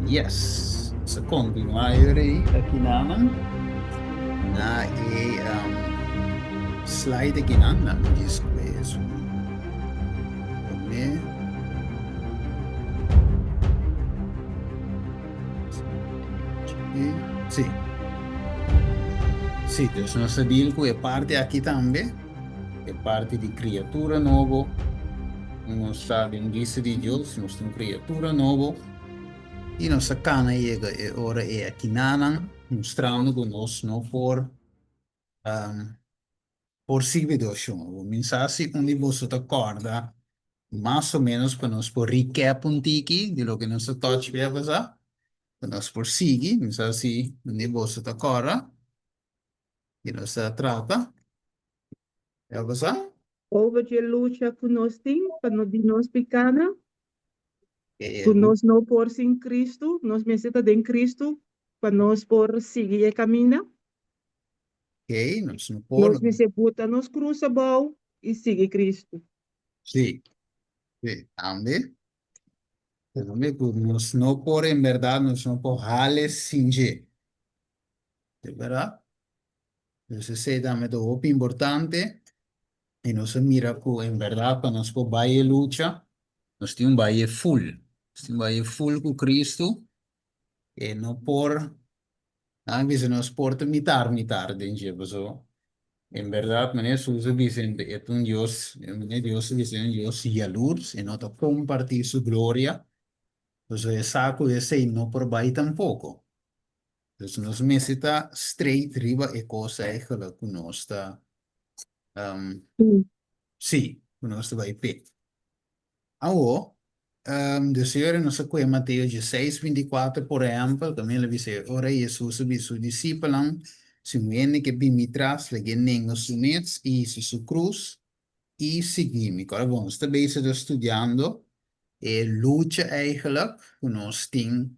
Yes, nos a kontinuá e ora ei akinanan na e slide akinan. Nan mi djis ku esun promé. Sí. Sí, dus nos a deal ku e parti aki tambe, e parti di kriatura nobo. Nos ta den bista di Dios, nos ta un kriatura nobo i nos a kana yega e ora ei akinanan, mustrando ku nos no por por sirbi Dios shon. Bo min sa si un di boso ta kòrda mas o ménos pa nos por recap un tiki di loke nos a touch bia pasá, pa nos por sigui. Mi sa si un di boso ta kòrda di nos a trata bia pasá. Over dje lucha ku nos tin pa no di nos pikánan, ku nos no por sin Kristu, nos mester ta den Kristu pa nos por sigui e kaminda. Oké, nos no por. Nos mester buta nos krus abou i sigui Kristu. Sí, sí, tambe. Tambe ku nos no por, en bèrdat, nos no por hale sin dje. Di bèrdat? Dus esei tambe ta hopi importante i nos a mira ku en bèrdat pa nos por bai e lucha, nos tin un bai e ful. Nos tin un bai e ful ku Kristu, e no por, nan a bisa nos por ta mitar mitar den dje, pasobra en bèrdat manera Hesus a bisa e ta un Dios, manera Dios a bisa e un Dios yalurs, e no ta kompartí su gloria, pasobra e sa ku esei no por bai tampoko. Dus nos mester ta straight riba e kos eigenlijk ku nos ta, sí, ku nos ta bai p'e. Awo, dus e ora nos a kohe Mateo dieseis, bintikuater por ehèmpel, kaminda el a bisa e ora Hesus a bisa su disipelnan, Si un hende ke bin mi tras, lag'é nenga su mes i hisa su krus i sigui mi. Kòrda bon, nos ta bezig ta studiando e lucha eigenlijk ku nos tin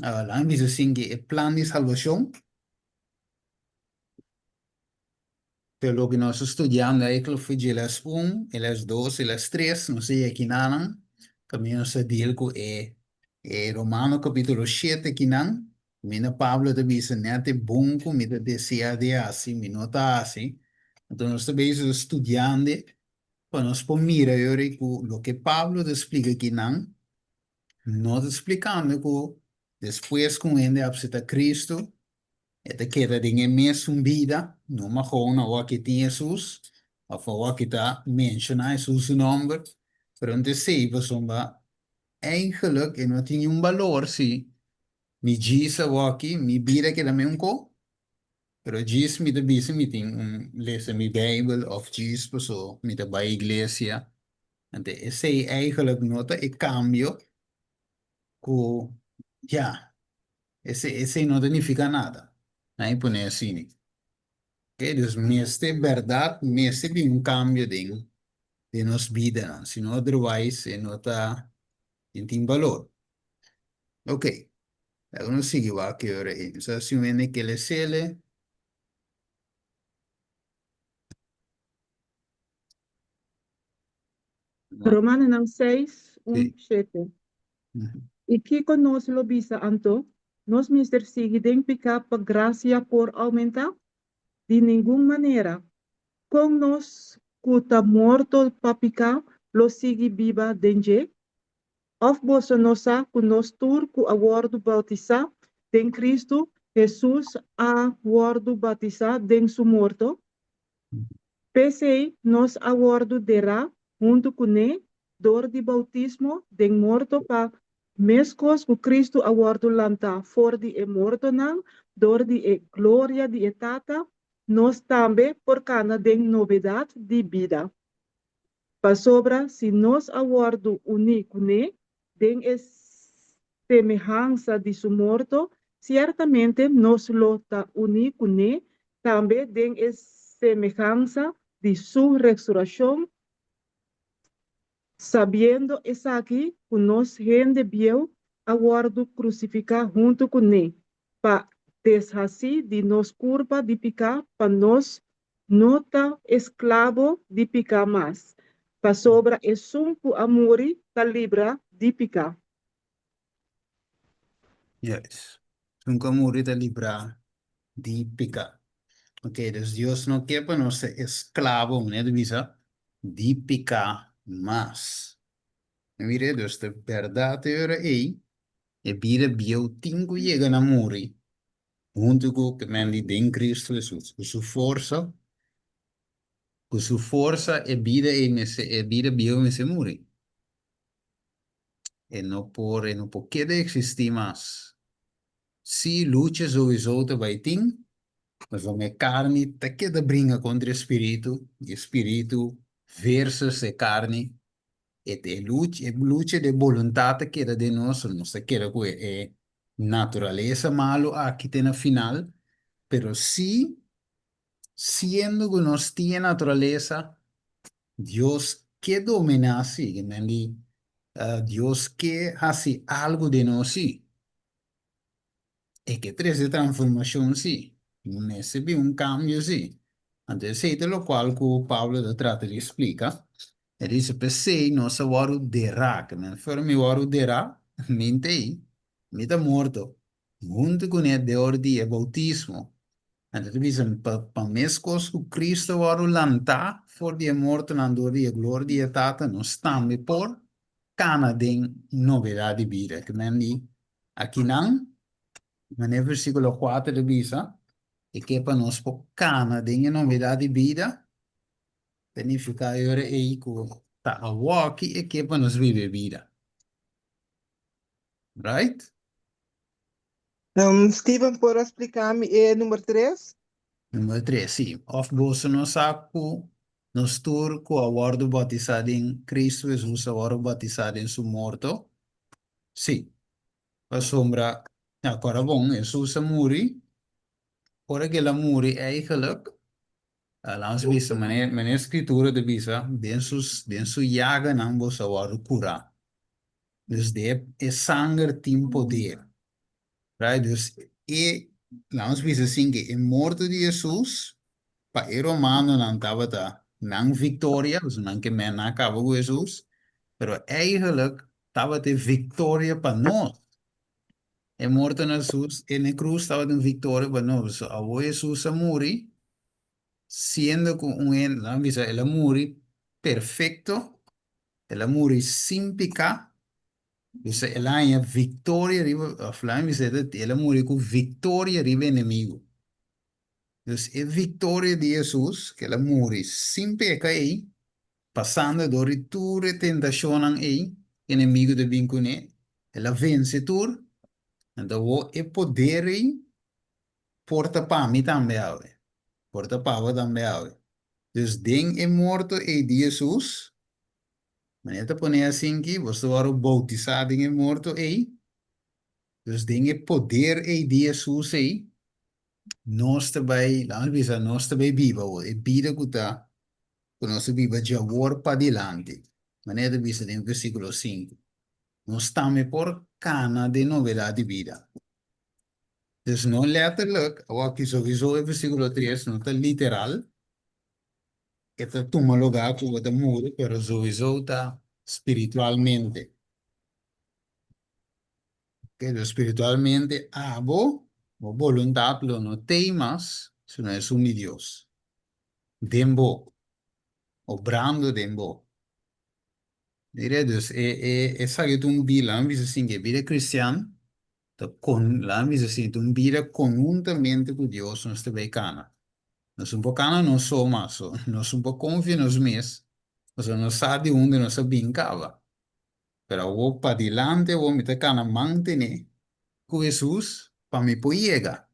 Laat mi bisa sin ke e plan di salbashon, pero loke nos ta studiando eigenlijk for dje les un, e les dos, e les tres, nos a yega kinanan, kaminda nos ta deal ku e e Romano kapitulo shete kinan, kaminda Pablo ta bisa nèt e bon ku mi ta desea di hasi, mi no ta hasi. Anto nos ta bezig ta studiando pa nos por mira yori ku loke Pablo ta splika kinan No ta splikando ku despues ku un hende apseptá Kristu, e ta keda den e mesun bida, no mahoun awor ki tin Hesus, òf awor ki ta menshoná Hesus su nòmber, pero no ta esei pasobra eigenlik e no tin niun balor si mi djis awor ki mi bida keda meun ko, pero djis mi ta bisa mi tin un lesa mi Beibel òf djis paso mi ta bai iglesia. Ante esei eigenlijk no ta e cambio cu ya, esei esei no ta nifica nada. Nan e pone asina. Ok, dus mester berdad mester bin un cambio den den nos bidanan, si no otherwise e no ta tin tin balor. Ok, laga nos sigui wak e ora ei. Nos a haci un hende kelesele. Romanonan seis, un, shete. I kiko nos lo bisa anto? Nos mester sigui den piká pa grasia por oumentá? Di ningun manera! Kon nos ku ta morto pa piká lo sigui biba den dje? Òf boso no sa ku nos tur ku a wòrdu boutisá den Kristu Hesus a wòrdu batisá den su morto? P'esei nos a wòrdu derá huntu kuné dor di boutismo den morto pa, meskos ku Kristu a wòrdu lantá for di e mortonan dor di e gloria di e Tata, nos tambe por kana den nobedat di bida. Pasobra si nos a wòrdu uní kuné den e semehansa di su morto, siertamente nos lo ta uní kuné tambe den e semehansa di su resurashon, sabiendo esaki ku nos hende bieu a wòrdu krusifiká huntu kuné, pa deshasí di nos kurpa di piká pa nos no ta esklabo di piká mas, pasobra esun ku a muri ta libra di piká. Yes. Esun ku a muri ta librá di piká. Ok, dus Dios no ke pa nos ta esklabo, manera ta bisa, di piká mas. Mira, dus ta bèrdat e ora ei, e bida bieu tin ku yega na muri huntu ku men di den Kristu Hesus, ku su forsa, ku su forsa e bida ei mester, e bida bieu mester muri. E no por, e no por keda eksistí mas. Sí, lucha souiso ta bai tin, pasobra e karni ta keda bringa kontra e spiritu, i e spiritu versus e karni. E e lucha, e lucha di e boluntat ta keda den nos, nos ta keda ku e naturalesa malu aki te na final, pero sí, siendo ku nos tin e naturalesa, Dios ke dominá sí, ke men di Dios ke hasi algu den nos sí. E ke trese transformashon sí. Mester bin un kambio sí. Anto esei ta lokual ku Pablo ta trata di splika. E dice, P'esei nos a wòrdu derá, ke men for mi wòrdu derá, mi n'tei, mi ta morto, huntu kuné dor di e boutismo. Anto ta bisa, pa pa meskos ku Cristo a wòrdu lantá for di e mortonan dor di e gloria di e Tata, nos tambe por kana den novedat di bida. Ke men di akinan, manera versíkulo kuater ta bisa, e ke pa nos por kana den e novedat di bida, ta nifiká e ora ei ku ta awoki e ke pa nos biba e bida. Right? Steven por a spliká mi e number tres? Number tres, sí. Òf boso no sa ku nos tur ku a wòrdu batisá den Kristu Hesus a wòrdu batisá den su morto? Sí. Pasobra, akòrda bon, Hesus a muri. Ora ku el a muri eigenlijk, laat nos bisa, manera manera Skritura ta bisa, den su den su yaganan boso a wòrdu kurá. Dus de e sanger tin poder. Right? Dus e, laat nos bisa asin ke e morto di Hesus pa e romanonan tabata nan viktoria, pasobra nan ke men nan a kaba ku Hesus, pero eigenlijk tabata e viktoria pa nos. E morto na Hesus en e krus tabata un viktoria pa nos. So awor Hesus a muri, siendo ku un hende, laat nos bisa el a muri perfekto, El a muri sin piká, bisa el a haña viktoria riba, òf laga mi bisa el a muri ku viktoria riba enemigu. Dus e viktoria di Hesus, ku el a muri sin peka ei, pasando dor di tur e tentashonnan ei ku enemigu ta bin kuné, el a vense tur, anto awor e poder ei por ta pa mi tambe awe, por ta pa bo tambe awe. Dus den e morto ei di Hesus, manera ta pone asinki, bo ta wòrdu boutisá den e morto ei, dus den e poder ei di Hesus ei, nos ta bai, laga nos bisa, nos ta bai biba awor, e bida ku ta, ku nos ta biba djawor padilanti, manera ta bisa den versíkulo sinku. Nos tambe por kana den novedat di bida. Dus no letterlijk, awor aki souiso e versíkulo tres no ta literal, e ta tuma lugá ku bo ta muri, pero souiso ta spiritualmente. Oke, dus spiritualmente abo, bo boluntat lo no tei mas, sino esun di Dios den bo, obrando den bo. Mira, dus e e esaki ta un bida, laga mi bisa asin, e bida kristian ta kon, laga mi bisa asin, ta un bida konhuntamente ku Dios nos ta bai kana. Nos no por kana nos so mas, so nos no por konfia nos mes, pasobra nos sa di unda nos a bin kaba. Pero awor padilanti awor mi ta kana mantené ku Hesus pa mi por yega,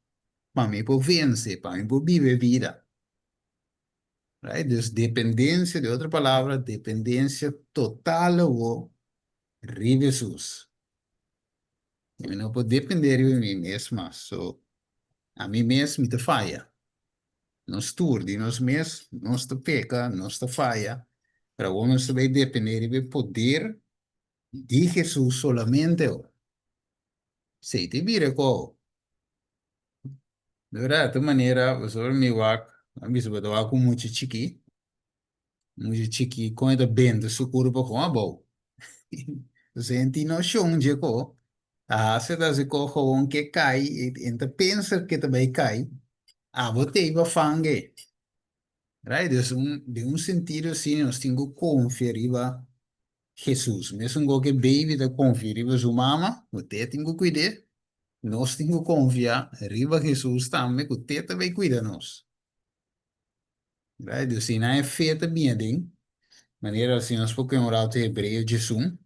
pa mi por vense, pa mi por biba e bida. Right? Dus dependencia, de otro palabra, dependencia total awor riba Hesus. Mi no por depende riba mi mes mas. So, a mi mes mi ta faya. Nos tur di nos mes, nos ta peca, nos ta faya, pero awor nos ta bay depende riba e poder di Hesus solamente awor. Esey ta e bira cu awor. De verdad, ta manera, pasobra mi wak, a bisa bo ta wak un mucha chikí, mucha chikí kon e ta benta su kurpa kon abou. Entonces e tin noshon dje ko. A hasi ta hasi ko gewoon ke kai i ta pensa ke ta bai kai, abo te iba fange. Right? Dus un, den un sentido asina nos tin ku konfia riba Hesus. Mesun ku ke baby ta konfia riba su mama, ku te tin ku kuid'é, nos tin ku konfia riba Hesus tambe ku te ta bai kuida nos. Right? Dus si nan e fe ta bini aden, manera si nos por kue un ratu Hebreo 11,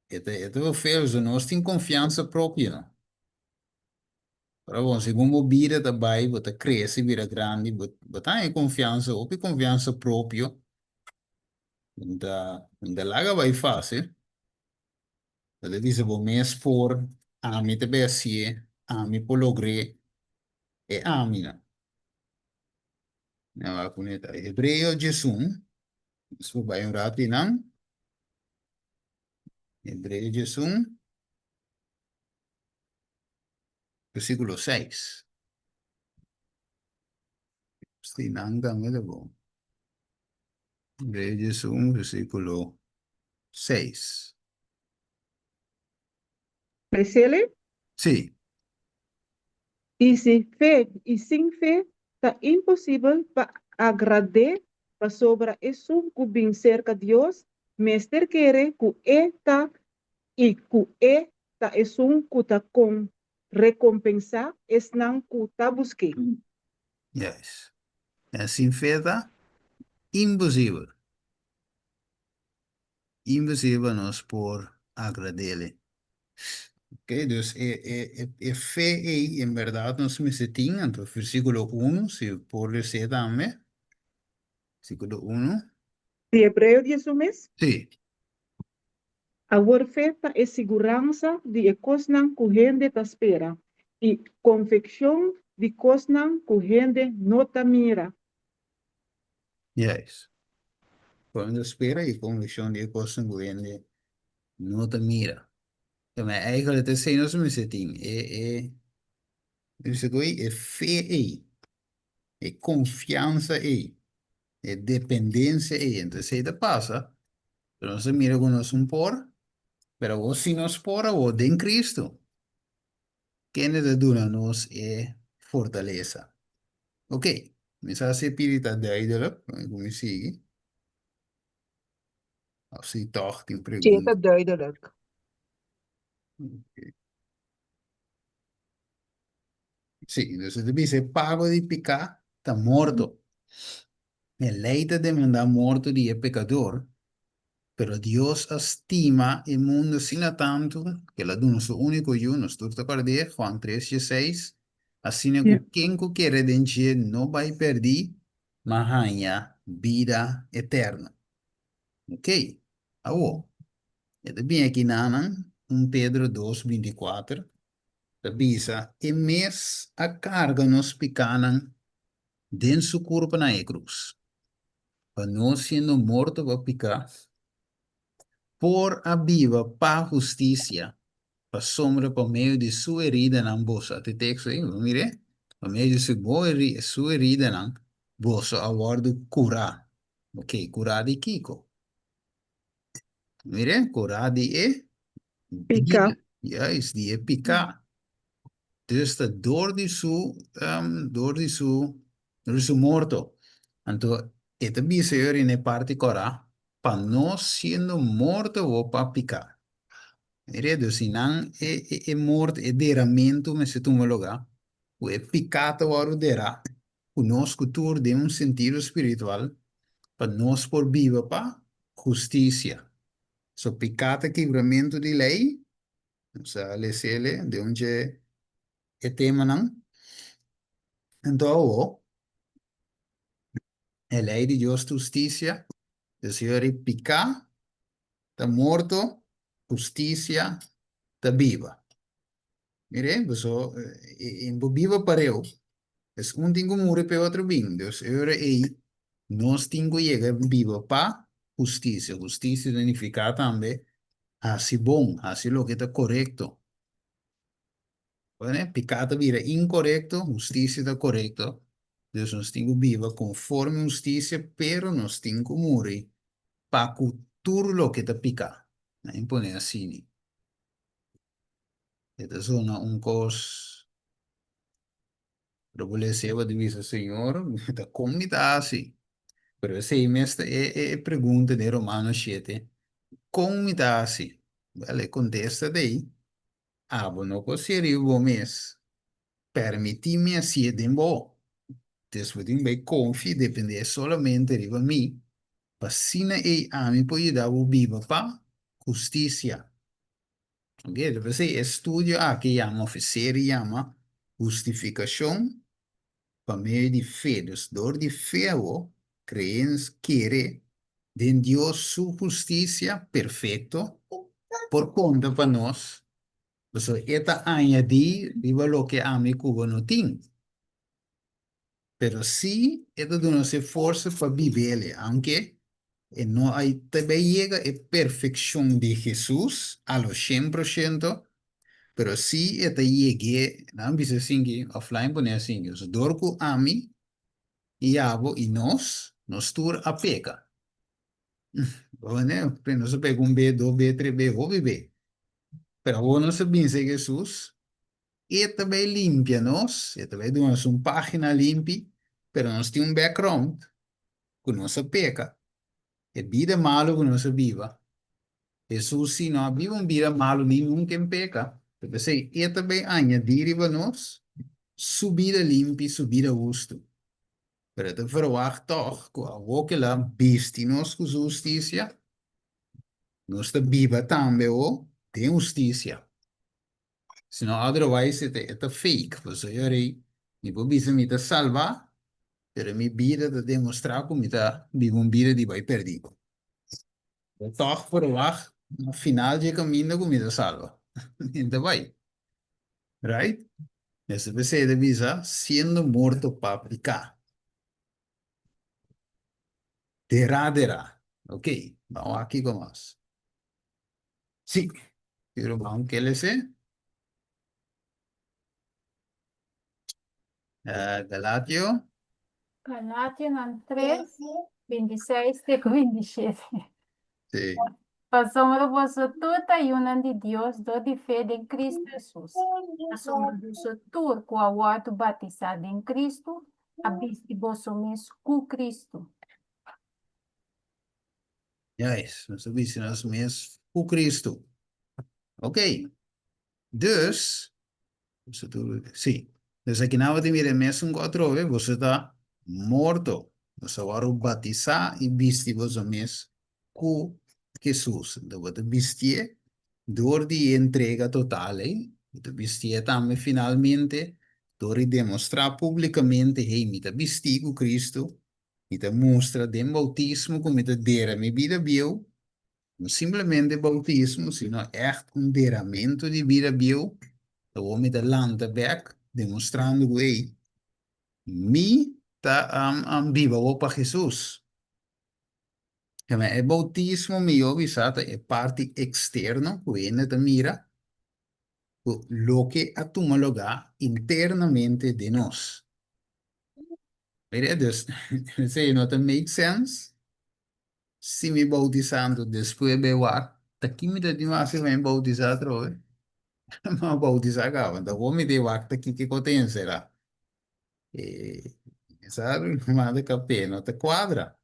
e ta e ta befeel, so nos tin konfiansa propio, no? Pero bon, segun bo bida ta bai, bo ta krese bira grandi, bo bo ta haña konfiansa, hopi konfiansa propio, bo no ta bo no ta laga bai fásil. Bo ta bisa bo mes por, ami ta bai hasié, ami por logr'é, e ami nan. Mi a wak ku ta Hebreo 11, nos por bai un ratu einan. Hebreo 11. Versículo 6. Si nan tambe ta bon. Hebreo 11, versículo 6. Presele? Sí. I si fe i sin fe ta imposibel pa agrad'é, pasobra esun ku bin serka Dios mester kere ku E ta i ku E ta esun ku ta kon rekompensá esnan ku ta busk'é. Juist. En sin fe ta imposibel. Imposibel pa nos por agrad'El. Ok, dus e, e, e, e fe ei en berdad nos mester tin, anto versículo 1, si por les'é tambe. Versículo 1. Di Hebreo 11 mes? Sí. Awor fe ta e siguransa di e kosnan ku hende ta spera i konvikshon di kosnan ku hende no ta mira. Juist. Ku hende ta spera i konvikshon di e kosnan ku hende no ta mira. Pero eigenlijk ta esei nos mester tin, e e mester ku ei e fe ei, e konfiansa ei, e dependensia ei. Entonces esei ta pasa Pero nos a mira ku nos un por, pero awor si nos por awor den Cristo, kende ta duna nos e fortalesa. Ok, mi sa si e pidi ta duidelijk, mi ku mi sigui. Of si tòg tin Sí, e pregunta. ta duidelijk. Ok. Sí, dus e ta bisa e pago di piká ta morto. E lei ta demandá morto di e pekador, pero Dios a stima e mundu asina tantu ku el a duna su úniko Yu, nos tur ta kòrd'é, Juan tres dieseis, asina ku ken ku kere den dje no bai pèrdí, ma haña bida eterno. Okey, awor, e ta bini aki nanan, un Pedro dos 24, ta bisa, E mes a karga nos pikánan den su kurpa na e krus, pa nos siendo morto pa piká, por a biba pa hustisia, pasobra pa medio di su heridanan boso, ata e teksto ei, bo mir'é? Pa medio di su bo su heridanan boso a wòrdu kurá. Oke, kurá di kiko? Mir'é, kurá di e Piká. Juist, di e piká. Dus ta dor di su, dor di su, dor di su morto. Anto e ta bisa e ora na e parti kòrá, pa nos siendo morto bo pa piká. Mira, dus si nan e, e, e morto, e deramentu mester tuma lugá, ku e piká ta wòrdu derá, ku nos ku tur den un sentido spiritual, pa nos por biba pa hustisia. So piká ta kibramentu di lei, Nos a lesele den un dje e temanan. Anto awo, e lei di Dios ta hustisia, dus si ora e piká ta morto, hustisia ta biba. Mire, boso e bo biba pareu, es un tin ku muri pa e otro bin. Dus e ora ei nos tin ku yega biba pa hustisia. Hustisia ta nifiká tambe Hasi bon, hasi loke ta korekto. Bueno, piká ta bira inkorekto, hustisia ta korekto. Dus nos tin ku biba konforme hustisia, pero nos tin ku muri pa ku tur loke ta piká. Nan pone asini. E ta zona un kos Pero bo lesa bo ta bisa, Señor, ta kon mi ta hasi? Pero esei mes ta e e pregunta den Romano shete, Kon mi ta hasi? Wèl, e kontesta ta ei, Abo no por hasié riba bo mes. Permití mi hasié den bo. Des bo tin bai konfia i dependé solamente riba mi, pa asina ei ami por yuda bo biba pa hustisia. Ok, ta p'esei e studio aki yama of e serie yama Hustifikashon pa medio di fe. Dus dor di fe awo, kreens, kere den Dios su hustisia perfekto por konta pa nos, pasobra e ta añadí riba loke ami ku bo no tin. Pero sí e ta duna nos e forsa pa bib'El, aunke e no a ta bay yega e perfeccion di Jesus a lo shen por shento, pero sí e ta yeg'é, nan bisa asinki, offline pone asinki, so dor cu ami y abo y nos, nos tur a peca. Bo ne, nos a peca un be, dos be, tres be, hopi be. Pero awor nos a binse Jesus, E ta bay limpia nos, e ta bay duna nos un pagina limpi, pero nos tin un background cu nos a peca, e bida malo cu nos a biba. Jesus si no a biba un bida malo ni nunca en peca, ta p'esey e ta bay añadi riba nos su bida limpi, su bida husto. Pero e ta verwagt tog cu awor cu el a bisti nos cu su husticia, nos ta biba tambe awor den husticia. Sino otherwise e ta e ta fake. Pasobra yo rei, mi por bisa mi ta salba, pero mi bida ta demostra ku mi ta biba un bida di bai perdí. Bo tòg verwagt na final dje kaminda ku mi ta salba. Mi ta bai. Right? Mester p'esei ta bisa, siendo morto pa piká. Derá derá. Ok, ban wak kiko mas. Sí, pero ban ke lese. Uh, Galatio. Galationan 3, 26 te ku 27. Sí. Pasobra boso tur ta yunan di Dios dor di fe den Cristo Hesus. Pasobra boso tur ku a wòrdu batisá den Cristo a bisti boso mes ku Cristo. Juist, nos ta bisti nos mes ku Cristo. Ok, dus, sí, dus aki nan bo ta mira e mesun ku atrobe, boso ta morto, boso a wòrdu batisá i bisti boso mes ku Hesus. Enton bo ta bistié dor di e entrega total ei, bo ta bistié tambe finalmente dor di demostrá públikamente, hey, mi ta bistí ku Cristo, Mi ta mustra den boutismo ku mi ta dera mi bida bieu, no simplemente boutismo, sino ègt un deramentu di bida bieu. Awor mi ta lanta bèk demostrando ku ey, mi ta biba awor pa Hesus. E boutismo mi yo bisa ta e parti eksterno ku hende ta mira ku loke a tuma lugá internamente den nos. Mira, dus, esei no ta make sense. Si mi bautisá anto despues bai wak, ta ki mi ta tin wak si mi bautisá atrobe? Mi a bautisá kaba, anto awor mi ta wak ta kiko ku ta enserá. Sa manda kap'é no ta kuadra.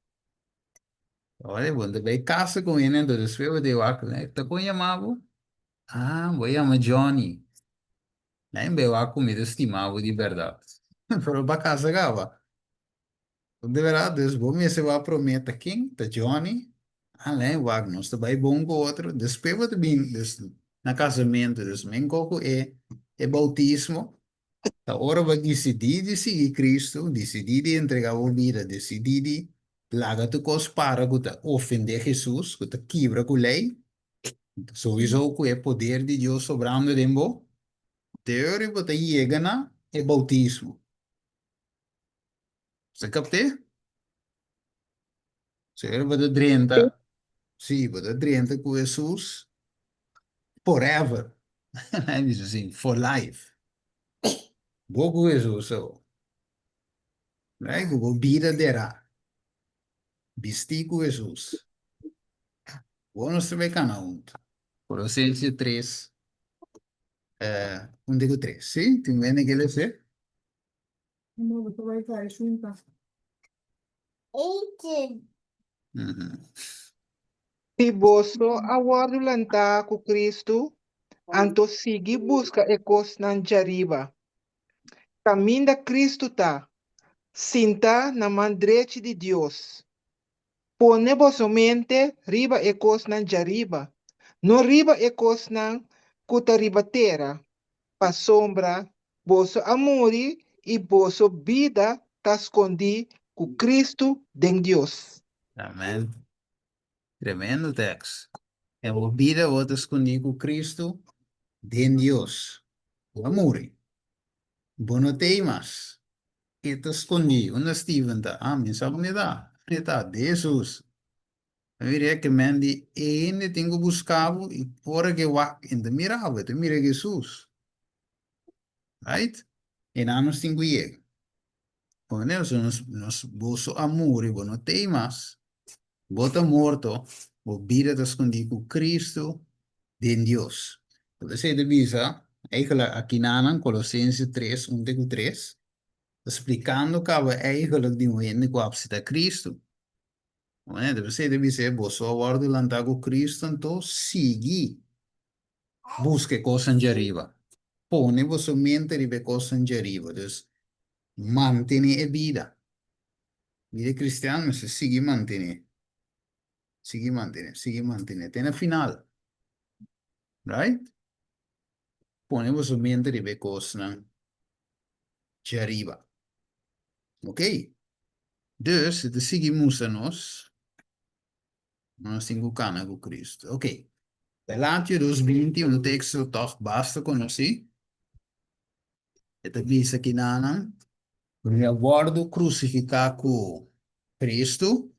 Ora bo ta bai kasa ku hende anto despues bo ta wak, ta kon yama bo? Ah, bo yama Johnny. Nan be wak ku mi ta stima bo di bèrdat. Pero bo a kasa kaba. De bèrdat, dus bo mester wak promé ta ken, ta Johnny. Ah, lei wak, nos ta bai bon ku otro. Despues bo ta bin dus na kasamentu. Dus men ko ku e e boutismo ta ora bo a disidí di sigui Kristu, disidí di entregá bo bida, disidí di laga tur kos para ku ta ofendé Hesus, ku ta kibra ku lei. Souiso ku e poder di Dios sobrando den bo, teori bo ta yega na e boutismo. Bo ta kapt'é? Señor, bo ta drenta, sí, bo ta drenta ku Hesus forever. Nan bisa asin, for life. Bo ku Hesus awor. Right? Ku bo bida derá. Bistí ku Hesus. Bo nos ta bai kana huntu. Kolosense tres. Un te ku tres, sí? Tin wende ke lese? No, bo ta bai kai sinta. Si boso a wòrdu lantá ku Kristu, anto sigui buska e kosnan djariba, kaminda Kristu ta, sintá na man drechi di Dios. Pone boso mente riba e kosnan djariba, no riba e kosnan ku ta riba tera, pasobra boso a muri i boso bida ta skondí ku Kristu den Dios. Amen. Tremendo tekst. E bo bida bo ta skondí ku Kristu den Dios. Bo a muri. Bo no t'ei mas. E ta skondí. Unda Steven ta? Ah, mi sa unda e ta. E ta den Hesus. Mi mira ke men di e hende tin ku buska bo i ora ke wak e ta mira bo, e ta mira Hesus. Right? E nan nos tin ku yega. Pone nos, nos, boso a muri, bo no t'ei mas. Bo ta morto, bo bida ta skondí ku Kristu den Dios. Esei ta bisa, eigenlijk akinanan, Kolosense 3, 1 te ku 3, ta splikando kaba eigenlijk di un hende ku a apsita Kristu. Pone, esei ta bisa, boso a wòrdu lantá ku Kristu, anto sigui Buska e kosnan djariba. Pone boso mente riba e kosnan djariba. Dus, mantené e bida. Bida kristian mester sigui mantené. Sigui mantené, sigui mantené te na final. Right? Pone boso mente riba e kosnan djariba. Ok. Dus, e ta sigui mustra nos. Nos tin ku kana ku Kristu. Ok. Galatio 2:20, un teksto tòg basta konosí. E ta bisa kinanan, Mi a wòrdu krusifiká ku Kristu,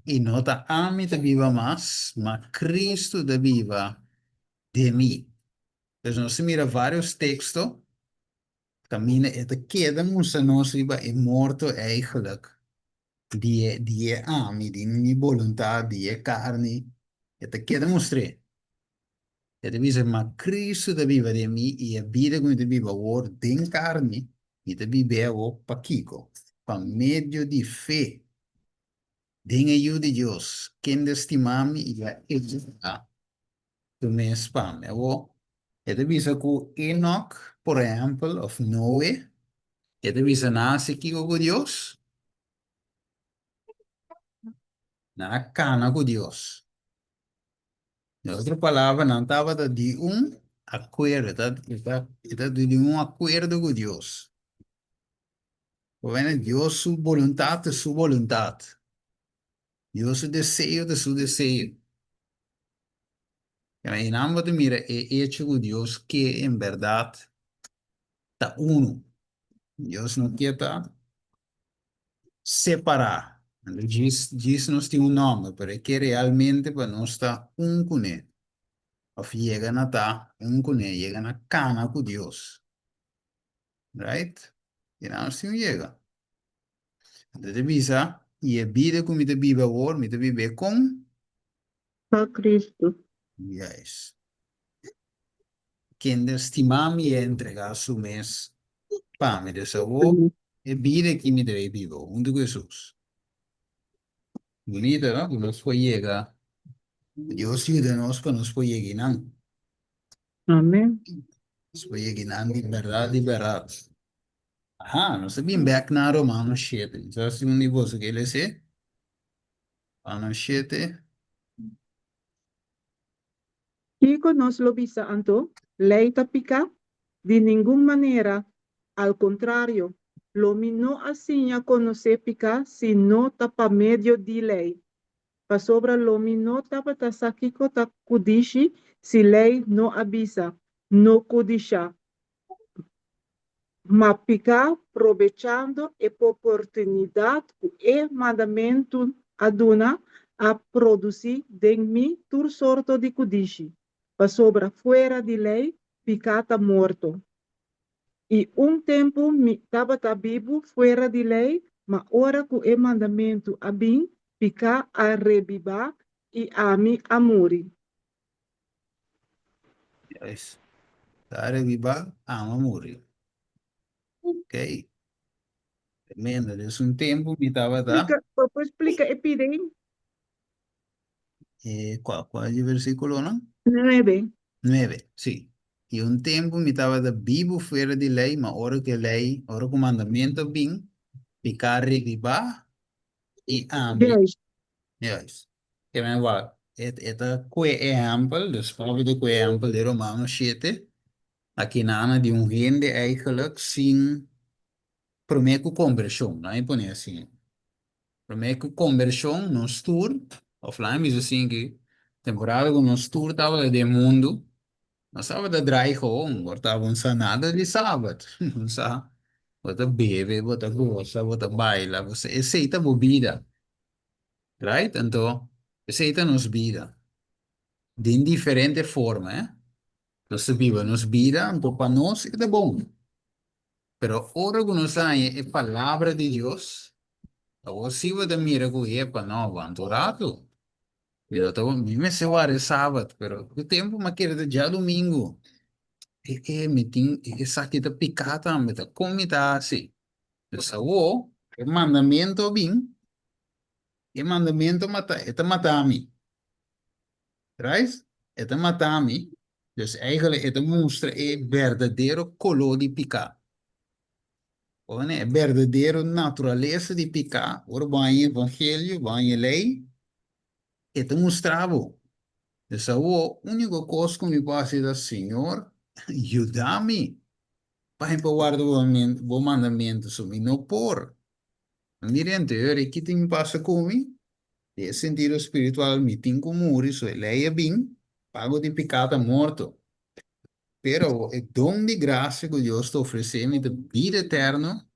i no ta ami ta biba mas, ma Kristu ta biba den mi. Pues nos ta mira vários teksto kaminda e ta keda mustra nos riba e morto eigenlijk di e di e ami, di mi boluntat, di e karni, e ta keda mustr'é. E ta bisa, Ma Kristu ta biba den mi, i e bida ku mi ta biba awor den karni, mi ta bib'é awor pakiko? Pa medio di fe den e Yu di Dios, kende a stima mi i a entregá su mes pa mi. Awor, e ta bisa ku Enok, por ehèmpel, òf Noe, e ta bisa nan a hasi kiko ku Dios? Nan a kana ku Dios. Den otro palabra, nan tabata di un akuerdo, e ta, e ta di un akuerdo ku Dios. Por Dios su boluntat ta su boluntat. Dios su deseo ta su deseo. Einan bo ta mira e echo ku Dios ke en bèrdat ta unu. Dios no ke ta separá. Djis djis nos tin un nòmber, pero e ke realmente pa nos ta un kuné. Òf yega na ta un kuné, yega na kana ku Dios. Right? Einan nos tin ku yega. Anto e ta bisa, I e bida ku mi ta biba awor, mi ta bib'é kon? Pa Kristu. Juist. Kende a stima mi i a entregá su mes pa mi. Dus awor, e bida ki mi ta bay biba huntu ku Hesus. Bunita, no? Ku nos por yega. Dios yuda nos pa nos por yega einan. Amen. Nos por yega einan di bèrdat, di bèrdat. Aha, nos ta bin bek na Romano shete. Mi sa si un di boso ke les'é. Romano shete. Kiko nos lo bisa anto? Lei ta piká? Di ningun manera! Al kontrario, lo mi no a siña konosé piká si no ta pa medio di lei. Pasobra lo mi no tabata sa kiko ta kudishi si lei no a bisa, No kudishá. Ma piká, probechando e poportunidat ku e mandamentu a duna, a produsí den mi tur sorto di kudishi, pasobra fuera di lei piká ta morto. I un tempu mi tabata bibu fuera di lei, ma ora ku e mandamentu a bin, piká a rebibá i ami a muri. Juist. Ta rebibá, ami a muri. Ok. Tremendo. Dus un tempu mi tabata. Splika, bo por splika e pida ei? E, kua, kua di versíkulonan? Nuebe. Nuebe, sí. I un tempu mi tabata bibu fuera di lei, ma ora ku e lei, ora ku mandamentu a bin, piká a rebibá i ami. Juist. Juist. Ke men wak, e, e ta kue ehèmpel, dus Pablo ta kue ehèmpel di Romano shete, Akinana di un hende eigenlijk sin promé ku kombershon, laat mi pone asina. Promé ku kombershon nos tur, òf laat mi bisa asin ki temporada ku nos tur tabata den mundu, nos tabata drai gewoon, bo tabata no sa nada di sabat, bo sa, bo ta bebe, bo ta gosa, bo ta baila, bo sa, esei ta bo bida, right? Anto esei ta nos bida, den diferente forma, eh. Nos ta biba nos bida, anto pa nos e ta bon. Pero ora ku nos haña e Palabra di Dios, awor sí bo ta mira ku, Epa, no, wanta un ratu. Mi lo ta, mi mester warda e sabat, pero ku tempu mi a kere ta djadumingu. E, e, mi tin, esaki ta piká tambe, ta kon mi ta hasi? Dus awor, e mandamentu a bin, e mandamentu a mata, e ta mata mi. Right? E ta mata mi, dus eigenlijk e ta mustra e berdadero koló di piká. Ora e berdadero naturalesa di piká, ora bo haña evangelio, bo haña lei, e ta mustra bo. Dus awor, úniko kos ku mi por hasi ta, Señor, yuda mi pa mi por warda bo mandamentu, so mi no por. Mira anterior e ki tin pasa ku mi, Den e sentido spiritual mi tin ku muri, so e lei a bin, pago di piká ta morto. Pero e don di grasia ku Dios ta ofresé mi ta bida eterno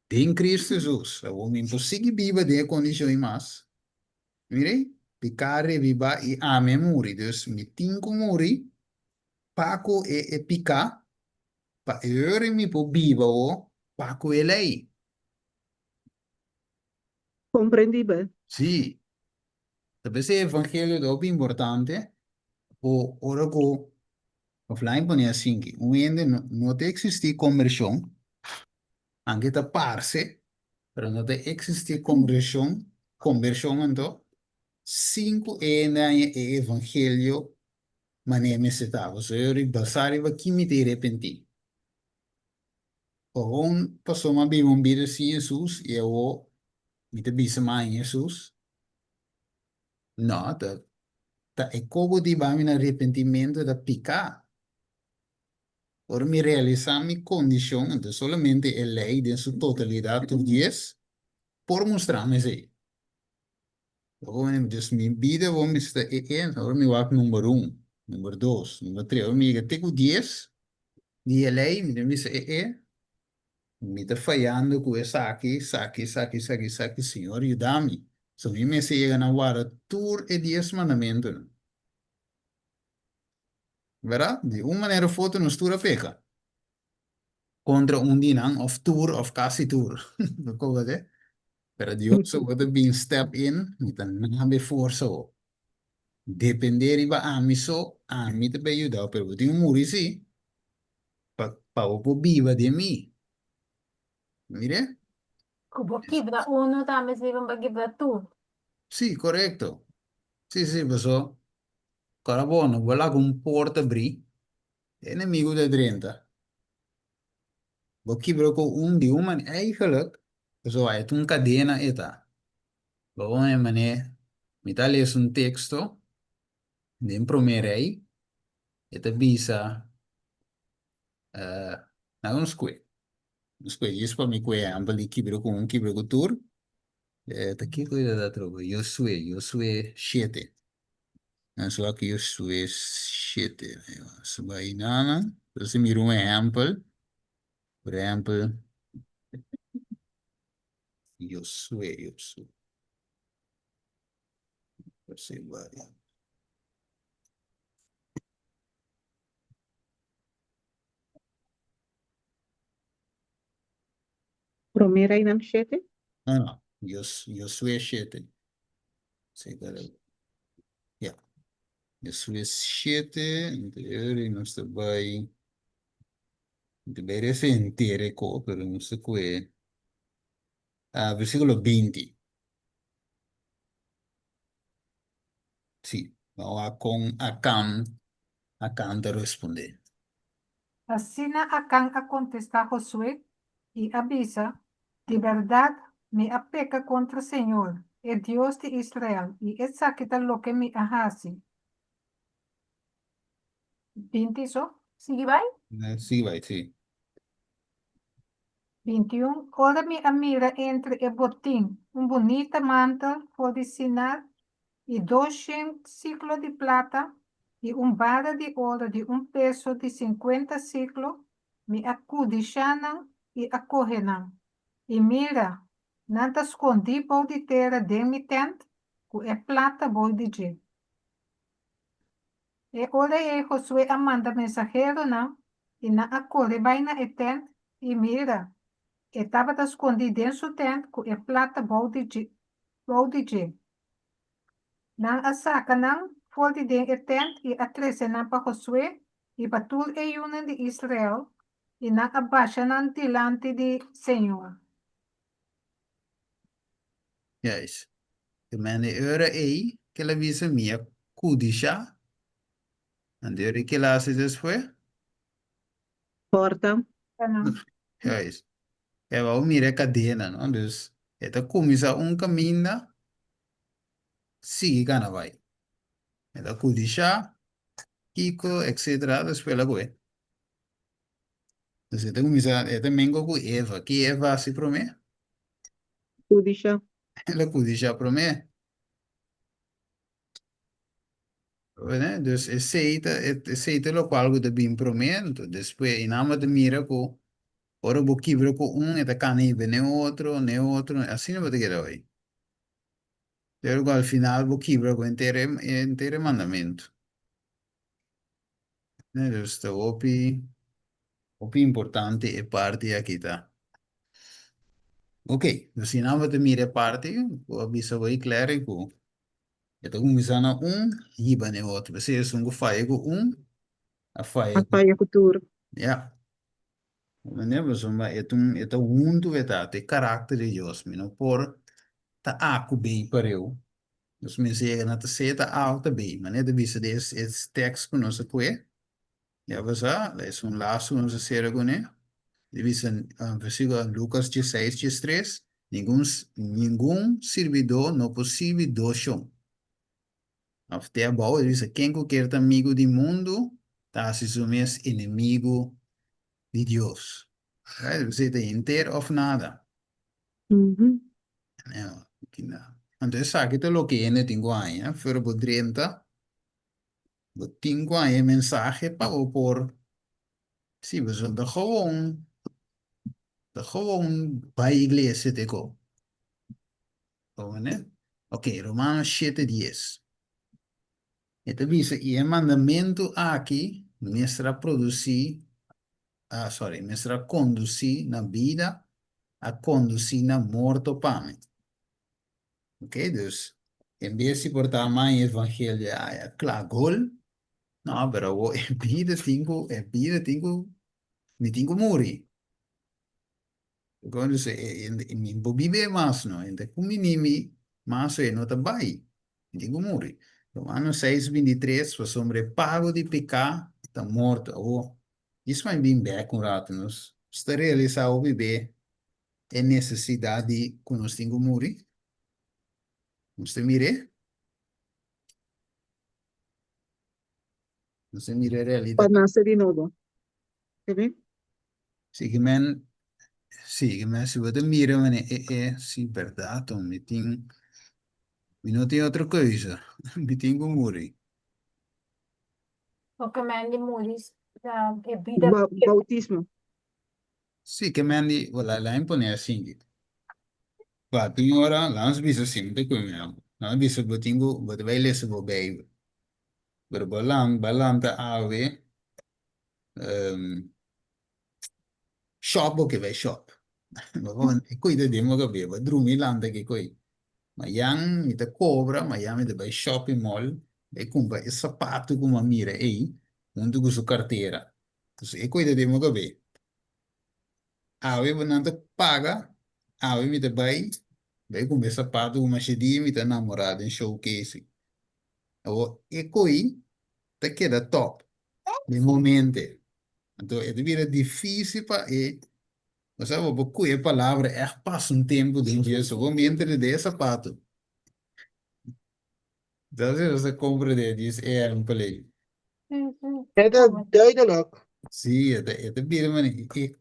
den Kristu Hesus. Awor mi por sigui biba den e kondishon ei mas. Mira ei, piká a rebibá i ami a muri. Dus mi tin ku muri pa ku e e piká, pa e ora mi por biba awor pa ku e lei. Komprendibel. Sí. Ta p'esei e evangelio ta hopi importante, ku ora ku òf laat mi pone asinki, un hende no no ta eksistí kombershon, anke ta parse, pero no ta eksistí kombershon, kombershon anto, sin ku e hende haña e evangelio manera mester ta. Pasobra e ora basá riba ki mi ta arepentí. Gewoon pasobra mi a biba un bida sin Hesus i awor mi ta bisa mi a haña Hesus? No, ta ta e kobo di hiba mi na arepentimentu ta piká. Ora mi realisá mi kondishon, anto solamente e lei den su totalidat tur dies por mustra mi esei. Dus mi bida bo mester e e, ora mi wak number un, number dos, number tres, ora mi yega te ku dies di e lei, mi ta bisa e e, mi ta fayando ku esaki, esaki, esaki, esaki, esaki, Señor yuda mi. So mi mester yega na warda tur e dies mandamentunan. Berdad? Di un manera of otro nos tur a peka. Kontra un di nan of tur of kasi tur. Bo koba te? Pero Dios awor ta bin step in, mi ta nabe forsa awor. Depende riba ami so, ami ta bay yuda bo, pero bo tin ku muri si, pa pa bo por biba den mi. Mire? Ku bo kibra uno tambe sirbi pa kibra tur. Si, korekto. Si, si, paso, kòrda bo, no bo laga un porta bri, E enemigo ta drenta. Bo kibra ku un di un manera, eigenlijk, pasobra e ta un kadena e ta. Bo pone manera, mi ta lesa un teksto den Promé Rei, e ta bisa, nan un skwe, un skwe djis pa mi ku ehèmpel di kibra ku un, kibra ku tur, ta kiko e ta ta atrobe? Josué, Josué shete. Nan su aki Josué shete. Su bai nana. Entonces mira un ehèmpel. Por ehèmpel, Josué, Josué. Josué bai. Promé Reinan shete? No, no. Jos, Josué shete. Sí, pero, ja. Josué shete, anterior, i nos ta bai. Mi ta bai resa henter e ko, pero no sa ku e ah, versíkulo 20. Sí, ban wak kon Akan, Akan ta respondé. Asina Akan a kontestá Josué i a bisa, Di bèrdat, mi a peka kontra señor, e Dios di Israel, i esaki ta loke mi a hasi. 20 so? Sigui bai? Sigui bai, sí. 21, Ora mi a mira entre e botin un bunita mantel for di Sinar i doshen siklo di plata i un bara di oro di un peso di sinkuenta siklo, mi a kudishá nan i a kohe nan. I mira, nan ta skondí bou di tera den mi tènt ku e plata bou di dje. E ora ei Josué a manda mensaheronan, i nan a kore bai na e tènt, i mira, e tabata skondí den su tènt ku e plata bou di bou di dje. Nan a saka nan for di den e tènt i a trese nan pa Josué i pa tur e yunan di Israel, i nan a basha nan dilanti di señor. Juist. Te mende e ora ei ke el a bisa mi a kudishá. Anto e ora ke el a hasi despues? Porta. Juist. E wou mira e kadena, no? Dus e ta kuminsá un kaminda, sigui kana bai. E ta kudishá, kiko, etcetera, despues el a kohe. Dus e ta kuminsá, e ta mengo ku Eva. Ki Eva hasi promé? Kudishá. El a kudishá promé. Wene, dus esei ta, esei ta lokual ku ta bin promé, anto despues i nan bo ta mira ku ora bo kibra ku un e ta kana hiba n'e otro, n'e otro, asina bo ta keda bai. Pero ku al final bo kibra ku henter e henter e mandamentu. Dus ta hopi, hopi importante e parti aki ta. Ok, dus si nan bo ta mira e parti, bo a bisa bo ei Clary ku e ta kuminsá na un, hiba na e otro. P'esei esun ku faya ku un, a faya A ku. faya ku tur. Ya. Comprende? Pasobra e ta un, e ta huntu e ta, ta e karakter di Dios. Mi no por ta A ku B pareu. Nos mester yega na ta C ta A of ta B. Manera ta bisa den es es tekst ku nos a kue, ya bo sa, es un laso ku nos a sera kuné. Ta bisa versikulo Lukas dieseis diestres, Ningun ningun sirbidó no por sirbi dos shon. Of te abou e ta bisa, Ken ku kier ta amigu di mundu ta hasi su mes enemigu di Dios. Right? P'esei ta henter of nada. Anto esaki ta loke hende tin ku haña, pero bo drenta, bo tin ku haña e mensahe pa bo por, si, pasobra ta gewoon, ta gewoon bai iglesia te ko. Comprende? Ok, Romanos shete dies. E ta bisa, i e mandamentu aki mester a produsí ah sorry, mester a kondusí na bida, a kondusí na morto pa mi. Ok, dus en bes di por ta mai evangelio a kla gol, no, pero awor e bida tin ku, e bida tin ku, mi tin ku muri. Entonces, mi no por bibe mas no, enta ku mi ni mi mas e no ta bai, mi tin ku muri. Romanos 6, 23, pasobra e pago di piká ta morto. Awor, Djis mai bin bek un ratu nos ta realisá hopi be e nesesidat di ku nos tin ku muri. Nos ta mir'é. Nos ta mira e Pa realidat. nase di nobo. Kebé? Si ke men, si ke men si bo ta mira manera e e si bèrdat mi tin, mi no tin otro keuze, mi tin ku muri. Oke men di muri e bida Ba bautismo. Sí, ke men di, wala, lain pone asin di. Ba, tin ora, lanos bisa asin, mi ta koe mi amo. Lanos bisa bo tin ku, bo ta bai lesa bo Bijbel. Pero bo lan, ba lanta awe, um, shop bo ke bai shop. Bo pone e koe ta den bo kabes, bo drumi lanta ki koe. Mayan mi ta kobra, mayan mi ta bai shopping mall, bai kumpra e sapatu ku mi a mira ei, huntu ku su kartera. Entonces e koe ta den bo kabes. Awe bo nan ta paga, awe mi ta bai, bai kumpra e sapato ku masha dia mi ta namorá den showcase. Awor e koi ta keda top den momente. Anto e ta bira difícil pa e, bo sa bo por kuye palabra ègt pasa un tempu den dje, so bo mente ta den e sapato. Entonces nos ta comprende dies ehempel ei. E ta duidelijk. Sí, e ta, e ta bira mane e,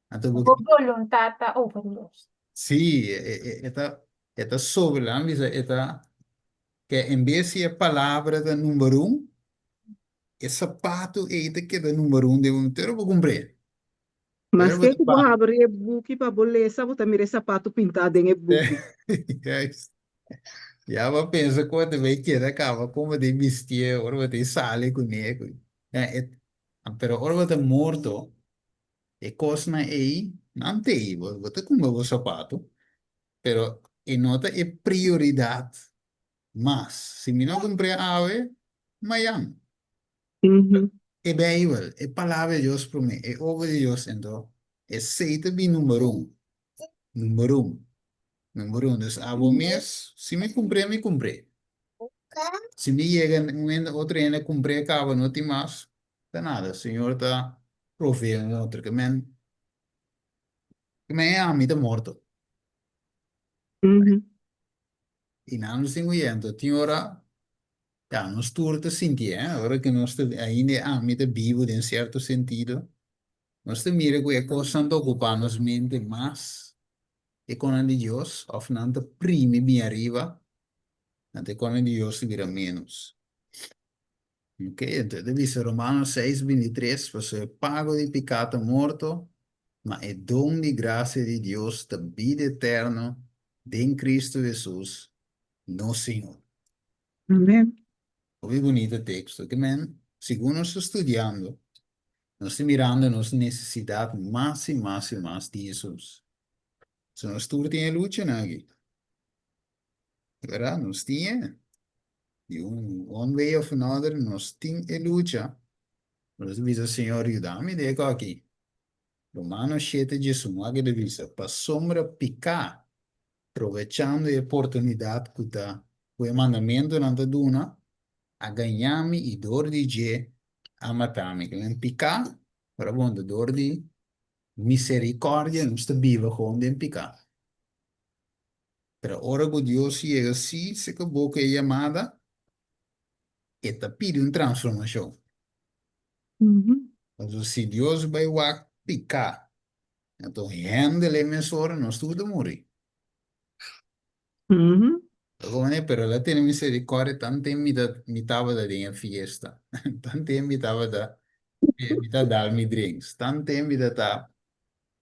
anto bo Bo voluntad ta overheerst. Sí, e, e, e ta, e ta sobre, laat me bisa, e ta, ke en bes si e palabra ta number un, e sapato ei ta keda number un den un, pero bo kumpr'é. Mas ke ku bo habri e buki pa bo lesa, bo ta mira e sapato pintá den e buki. Juist. Ya bo a pensa ku bo ta bai keda kaba kon bo ta bistié ora bo ta sali kuné. Pero ora bo ta morto, e kosnan ei nan ta ei. Bo ta kumpra bo sapato, pero e no ta e prioridat mas. Si mi no kumpr'é awe, mayan. E Bijbel, e Palabra di Dios promé, e obra di Dios, enton esei ta bin number un, number un, number un. Dus abo mes, si mi kumpr'é, mi kumpr'é. Si mi yega un hende, otro hende kumpr'é kaba, no tin mas, ta nada, Señor ta proveé un otro. Ke men, ke men e ami ta morto. I nan nos tin ku yega. Enton tin ora Ya, nos tur ta sinti, eh, ora ku nos ta, ainda e ami ta bibu den sierto sentido, nos ta mira ku e kosnan ta okupá nos mente mas e konan di Dios, òf nan ta primi bin ariba, anto e konan di Dios ta bira ménos. Ok, anto e ta bisa Romanos seis, bintitres, Pasobra e pago di piká ta morto, ma e don di grasia di Dios ta bida eterno den Kristu Hesus, nos Señor. Amen. Hopi bunita teksto. Ke men, segun nos ta studiando, nos ta mirando nos nesesidat mas i mas i mas di Hesus. So nos tur tin e luchanan aki. Bèrdat? Nos tin e. Di un one way of another nos tin e lucha. Nos ta bisa, Señor, yuda mi den e kos aki. Romanos shete diesun, wak e ta bisa, Pasobra piká Provechando e oportunidat ku ta ku e mandamentunan ta duna, a gañá mi i dor di dje a mata mi. Ke men piká, ora bon ta dor di miserikòrdia nos ta biba gewoon den piká. Pero ora ku Dios yega si se kabo ku e yamada, e ta pidi un transformashon. Pasobra si Dios bai wak piká Anto hende lei mesora nos tur ta muri. Come, pero el a tene misericordia tanten mi ta mi tabata den e fiesta. Tanten mi tabata mi ta dal mi drinks. Tanten mi ta ta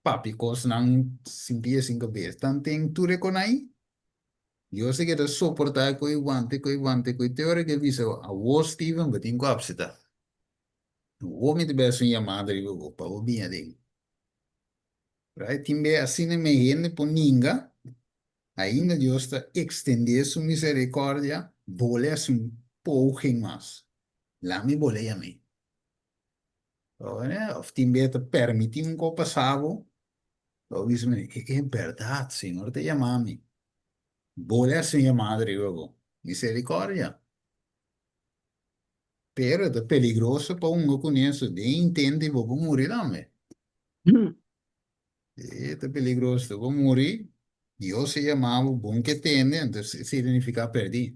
papia cosnan sin pia sin cabes. Tanten tur e con ai. Dios a keda soporta e coi wanta e coi wanta e coi te ora ke bisa awor Steven bo tin cu apseta. Awor mi ta bes un yamada riba bo pa bo bini aden. Right? Tin be asina me hende por ninga, ainda Dios ta extendé su misericordia, bole hasi un poging mas. Lami bole yam'é. Of tin be ta permití un kos pasa bo, bo bisa mi, e e berdad, Señor ta yama mi. Bole hasi un yamada riba bo. Misericordia. Pero ta peligroso pa hunga kuné, so den intento bo por muri tambe. E ta peligroso, bo muri, Dios a yama bo, bon ke tende, anto esei significa perdí.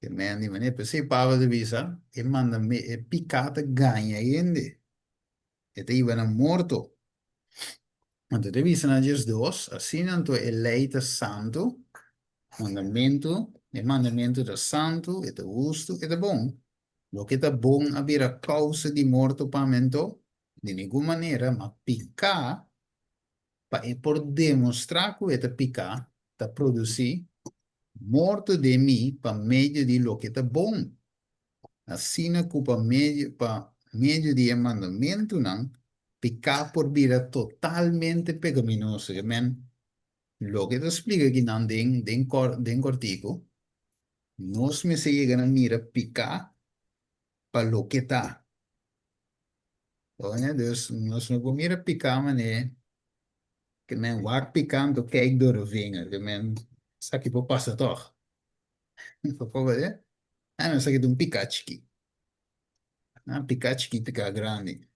Ke men di manera, p'esei Pablo ta bisa, e mandame, e piká ta gaña hende, e ta hiba na morto. Anto ta bisa na diesdos, asina anto e lei ta santu, mandamentu, e mandamentu ta santu, e ta hustu, e ta bon. Loke ta bon a bira kousa di morto pa mi anto? Di ningun manera, ma piká, pa e por demostrá ku e ta piká, ta produsí morto den mi pa medio di loke ta bon, asina ku pa medio pa medio di e mandamentunan piká por bira totalmente pekaminoso. Amen. Loke ta splika kinan den den den kòrtiku, Nos mester yega na mira piká pa loke ta. Oye, dus nos no por mira piká manera ke men wak piká anto kijk door de vinger, ke men esaki por pasa tòg. Por eh? Ah, no, esaki ta un piká chikí. Ah, piká chikí, piká grandi.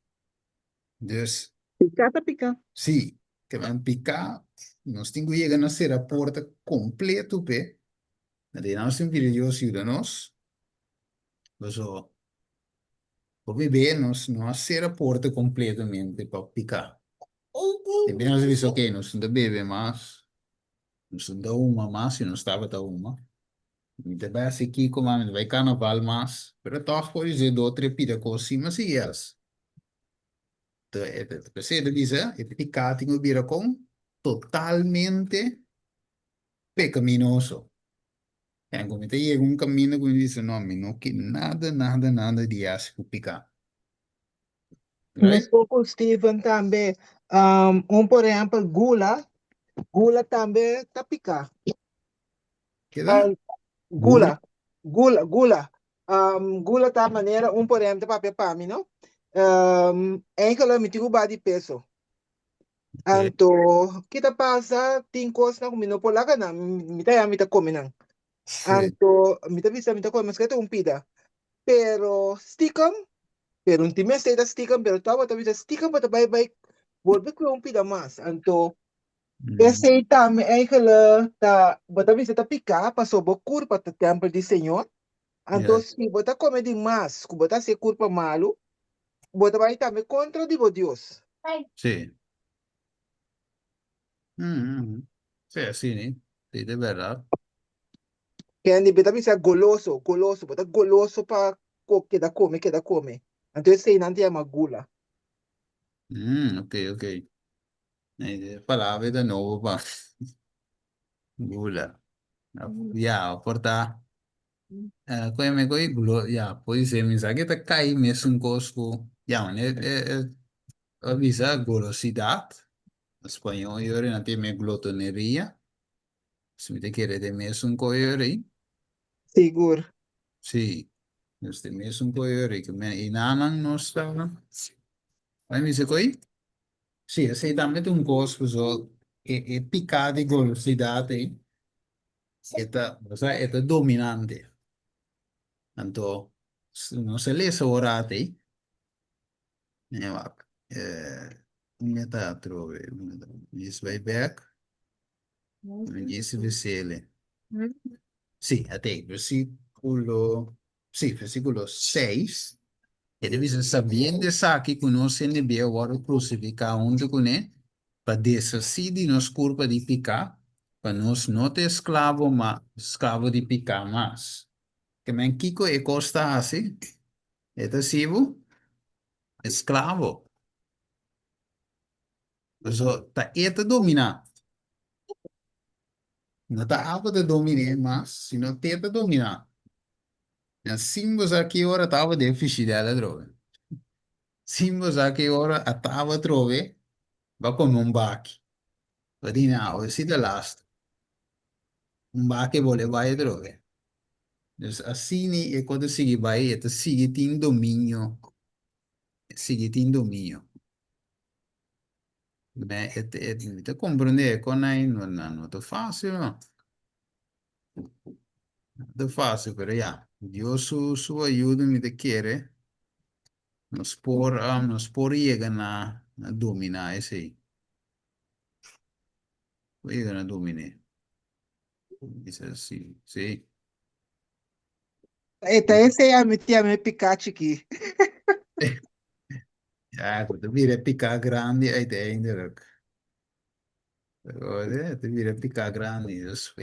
Dus. Piká ta piká. Sí, ke men piká, nos tin ku yega na sera porta kompleto p'e. Anto nos tin pidi Dios yuda nos. Paso hopi be nos no a sera porta kompletamente pa piká. Te nos a bisa ok, nos no ta bebe mas, nos no ta huma mas si nos tabata huma. Mi ta bai hasi kiko mas, mi ta bai karnaval mas, pero tòg por dise dos tres pida kos si mi a sigui hasi. P'esei e ta bisa e piká tin ku bira kon totalmente pekaminoso. En ku mi ta yega un kaminda ku mi bisa no, mi no ke nada, nada, nada di hasi ku piká. Right? Meskos ku Steven tambe, un por ehèmpel gula, gula tambe ta piká. Keda? Gula, gula, gula. Gula ta manera un por ehèmpel ta papia pa mi, no? Eigenlijk mi tin ku baha di peso. Anto, ki ta pasa? Tin kosnan ku mi no por laga nan, mi ta ya mi ta kome nan. Anto, mi ta bisa mi ta kome maske ta un pida. Pero stikem, pero un tin mester ta stikem, pero tòg bo ta bisa stikem bo ta bai bai bolbe kue un pida mas. Anto, esei tambe eigenlijk ta, bo ta bisa ta piká pasobra bo kurpa ta tèmpel di Señor. Anto, si bo ta kome di mas ku bo ta hasi e kurpa malu, bo ta bai tambe kontra di bo Dios. Sí. Sí, así ni. Sí, de verdad. Candy, bo ta bisa goloso, goloso. Bo ta goloso pa keda kome, keda kome. Anto esei nan ta yama gula. Ok, ok. E palabra ta nobo pa gula. Ya, por ta Koe me koe glo ya podi ser mi sa ke ta kai mesun kos ku ya e e a bisa golosidad na spañol yori nan ta yama e glotoneria si mi ta kere ta e mesun koe yori. Sigur. Si nos ta e mesun koe yori ke men i nanan nos ta bai bisa koe si esei tambe ta un kos paso e e pika di golosidad ei. E ta, osea, e ta dominante. Anto, nos a lesa ora atei. Nee, wak. Eh, unda ta atrobe? Unda ta? Djis bai bek. Mi djis vesele. Sí, atei, versículo, sí, versículo 6. E ta bisa, sabiendo esaki ku nos hende bieu a wòrdu krusifiká huntu kuné, pa deshasí di nos kurpa di piká, pa nos no ta esklavo ma sklavo di piká mas. Ke men kiko e kos ta hasi? E ta hasi bo esklavo. Pasobra ta e ta dominá. No ta abo ta dominé mas, sino te ta dominá. Na sin bo sa ki ora taba den fishidèl atrobe. Sin bo sa ki ora a taba atrobe, bo a kome un baki. Bo di na awe si ta lastu. Un baki bo le bai atrobe. Dus asina e kos ta sigui bai, e ta sigui tin dominio, e sigui tin dominio. Me e e mi ta komprendé e konai no no ta fásil no. No ta fásil pero ya, Dios su su ayuda mi ta kere nos por nos por yega na na dominá esei. Por yega na dominé. Bisa si, si. E ta esei ami ta yama e piká chikí. Ja, ku ta bira piká grandi uiteindelijk. E ta bira piká grandi. Dus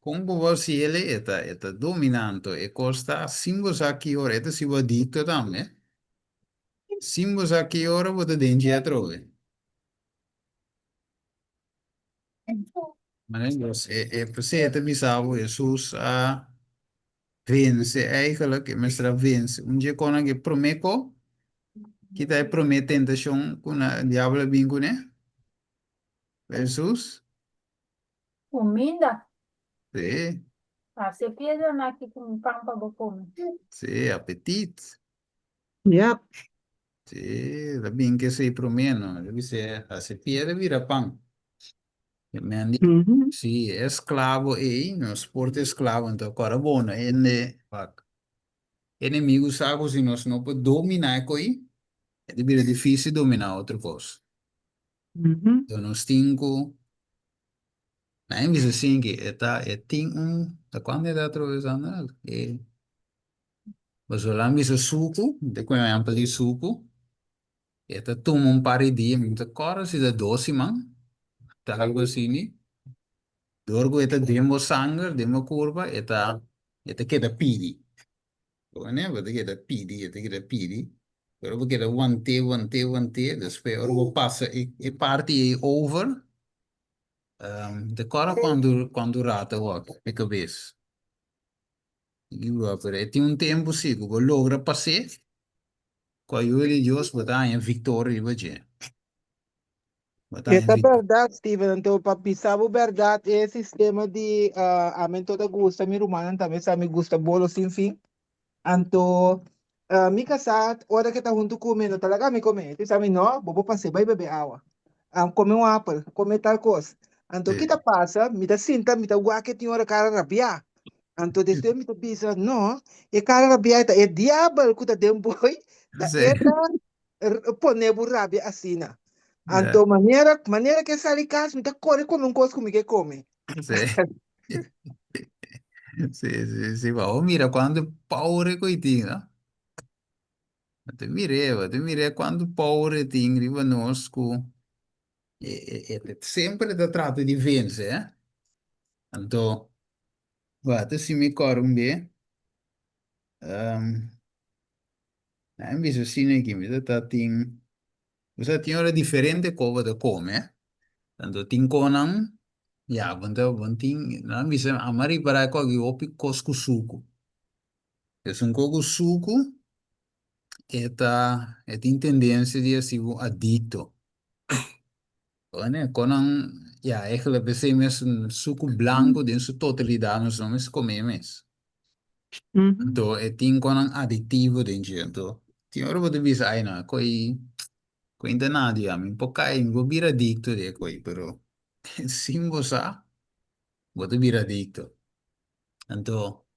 kon bo wou si el e ta e ta dominanto e kos ta sin bo sa ki ora e ta si bo adikto tambe. Sin bo sa ki ora bo ta den dje atrobe. Manera e e p'esei e ta bisa bo Hesus a vense eigenlijk e mester a vense un dje konan ke prome ko ki ta e prome tentashon ku na diabel a bin kuné pa Hesus? Kuminda. Sí. Hasi e piedranan aki ku un pan pa bo kome. Sí, apetit. Yep. Sí, ta bin ke esei promé, no. Yo bis'é, hasi piedra bira pan. E men di, sí, e esklabo ei, nos por ta esklabo, anto kòrda bo, no hende, wak, enemigu sa ku si nos no por dominá e koi, e ta bira difísil dominá otro kos. Anto nos tin ku, nan a bisa asin ke e ta, e tin un, ta kuantu e ta atrobe Sandra? E. Pasobra nan bisa suku, mi ta kue un ehèmpel di suku, e ta tuma un par di dia, mi ta kòrda si ta dos siman, ta algu asini, dor ku e ta den bo sanger, den bo kurpa, e ta e ta keda pidi, bo mane? Bo ta keda pidi, e ta keda pidi, pero bo keda want'é, want'é, want'é, despues ora bo pasa e e parti ei over, mi ta kòrda kuantu kuantu rato awor e kabes. Pero e tin un tempu si ku bo logra pas'é, ku ayuda di Dios bo ta haña viktoria riba dje. Bo ta E haña ta viktoria. bèrdat, Steven. Anto pa bisa bo bèrdat, e sistema di ami anto ta gusta, mi rumannan tambe sa mi gusta bolo sin fin. Anto mi kasá ora ke ta huntu ku mi no ta laga mi kome. E ta bisa mi, no, bo por pas'é, bai bebe awa. Kome un apel, kome tal kos. Anto ki ta pasa? Mi ta sinta, mi ta wak e tin ora kara rabiá. Anto despues mi ta bisa, no, e kara rabia ta e diabel ku ta den boi, ta Sí. e ta r- pone bo rabia asina. Ja. Anto manera, manera ke sali kas, mi ta kore kome un kos ku mi ke kome. Sí. Sí, sí, sí. Bo mira kuantu power ku e tin, no? Bo ta mir'é, bo ta mir'é kuantu power e tin riba nos ku e, e, e semper ta trata di vense, eh? Anto, Wata si mi kòrda un be, nan bisa asina aki, mi ta ta tin, bo sa tin ora diferente kos bo ta kome, anto tin konan, ya bo ta bo tin, nan bisa amo a ripará ku hopi kos ku suku, esun kos ku suku e ta e tin tendensia di hasi bo adikto. Bueno, konan, ya, eigenlijk esei mes suku blanku den su totalidat nos no mes kome mes. Anto e tin konan adiktivo den dje. Anto tin ora bo ta bisa, ai no, e koi, koi ta nada ya, mi por kai, mi por bira adikto di e koi, pero sin bo sa, bo ta bira adikto. Anto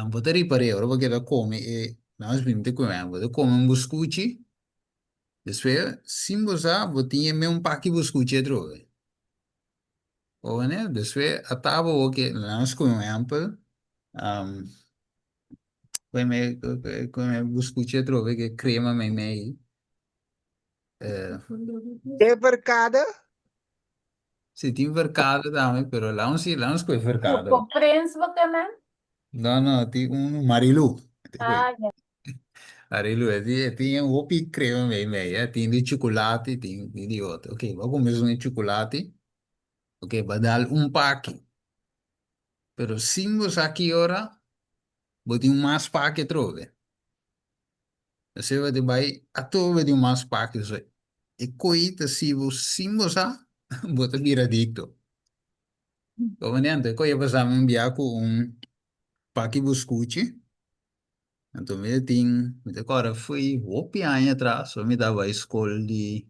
bo ta ripar'é ora bo keda kome e, nos bini ta kome, bo ta kome un buskuchi, Despues, sin bo sa, bo tin e meun paki bo skucha atrobe. Bo wene? Despues, a taba bo ke, laga nos kome un ehèmpel, kome kome bo skucha atrobe ke krema meimei. E verkade? Si tin verkade tambe, pero laga nos laga nos kohe verkade. Ku prens bo ke men? No, no, tin un Marilu. Ah, ya. Marilu, e tin, e tin hopi crema mei mei, eh. Tin di chocolate, tin di otro. Ok, bo a cuminsa un di chocolate. Ok, bo a dal un paki. Pero sin bo sa ki ora, bo tin un mas paki atrobe. Esei bo ta bai atrobe tin un mas paki. So, e coi ta si bo sin bo sa, bo ta bira adicto. Como anto, e coi a pasa mi un bia cu un paki buscuchi. Anto mi ta tin, mi ta kòrda fui hopi aña atras, ora mi ta bai skol di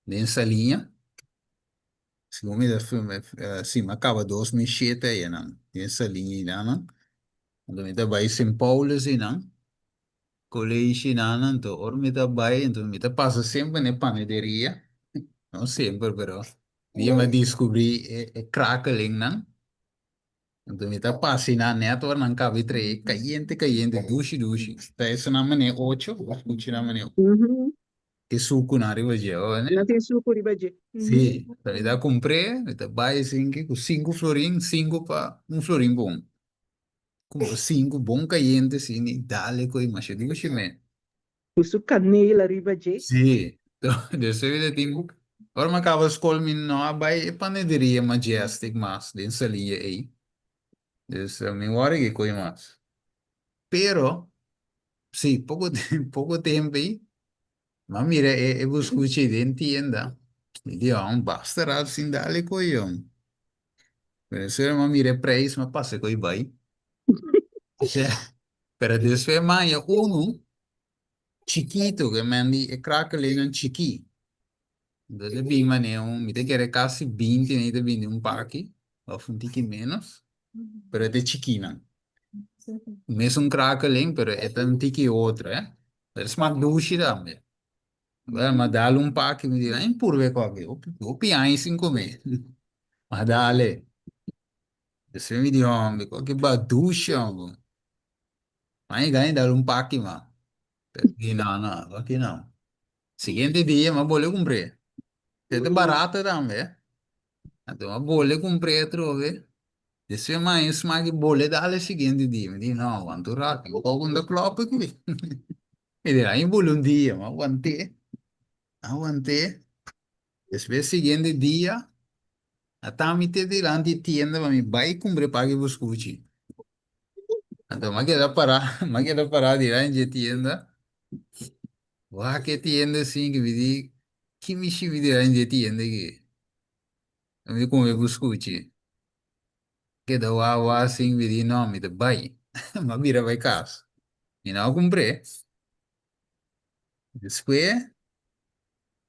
den Saliña. Segun mi ta si mi a kaba 2007 ayanan, den Saliña einan. Anto mi ta bai Sint Paulus einan, colegio einan. Anto ora mi ta bai, anto mi ta pasa semper na e panaderia, no semper pero dia mi a diskubrí e krakelingnan. Anto mi ta pasa net ora nan kaba di trae kayente kayente dushi dushi. Ta esonan manera ocho, dushi nan manera e sukunan riba dje oh ne? Nan tin suku riba dje. Si, ta mi ta kumpr'é, mi ta bai asinki ku sinku florin, sinku pa un florin pa un. Kumpra sinku bon kayente asina i dale ku e masha dushi men. Ku su kanela riba dje. Sí, despues mi ta tin, ora mi a kaba skol mi no a bai e panaderia Majestic mas den Saliña ei. Dus mi wòrdu ki koe mas. Pero, sí, poko poko tempu ei, mi a mira e e buskuchi ei den tienda, mi di, oh, basta rato sin dale koe yòn. Pero despues mi a mira e preis, mi a pasa koe bai. Pero despues mi a haña unu. Chikito, ke men di e krakelingnan chikí. Entonces e bin manera un, mi ta kere kasi binti nei ta bin den un paki, of un tiki menos, pero e ta chikinan. Mesun krakeling, pero e ta un tiki otro, eh. Pero e smak dushi tambe. Well, m'a dal un paki, mi di, ai purba e koki, hopi, hopi aña sin come. M'a dale. Despues mi di, hombre, koki ba dushi, hombre. M'a yega dal un paki, ma. Pero di, no, no, koki no. Siguiente dia m'a bole cumpr'é. E ta barato tambe. Anto m'a bole cumpr'é atrobe. Despues m'a haña smak di bole dal e siguiente dia. Mi di, no, aguanta un rato, mi koki un ta klòp aki. Mi di, ai bole un dia, m'a aguant'é, a aguant'é. Despues siguiente dia, ata mi te dilanti e tienda pa mi bai cumpr'é paki buscuchi. Anto m'a keda pará, m'a keda pará dilanti dje tienda. Wak e tienda asin ki mi di, ki mi shibi dilanti dje tienda aki? Mi kume buskuchi. Keda wak wak asin mi di no, mi ta bai. M'a bira bai kas. Mi no a kumpr'é. Despues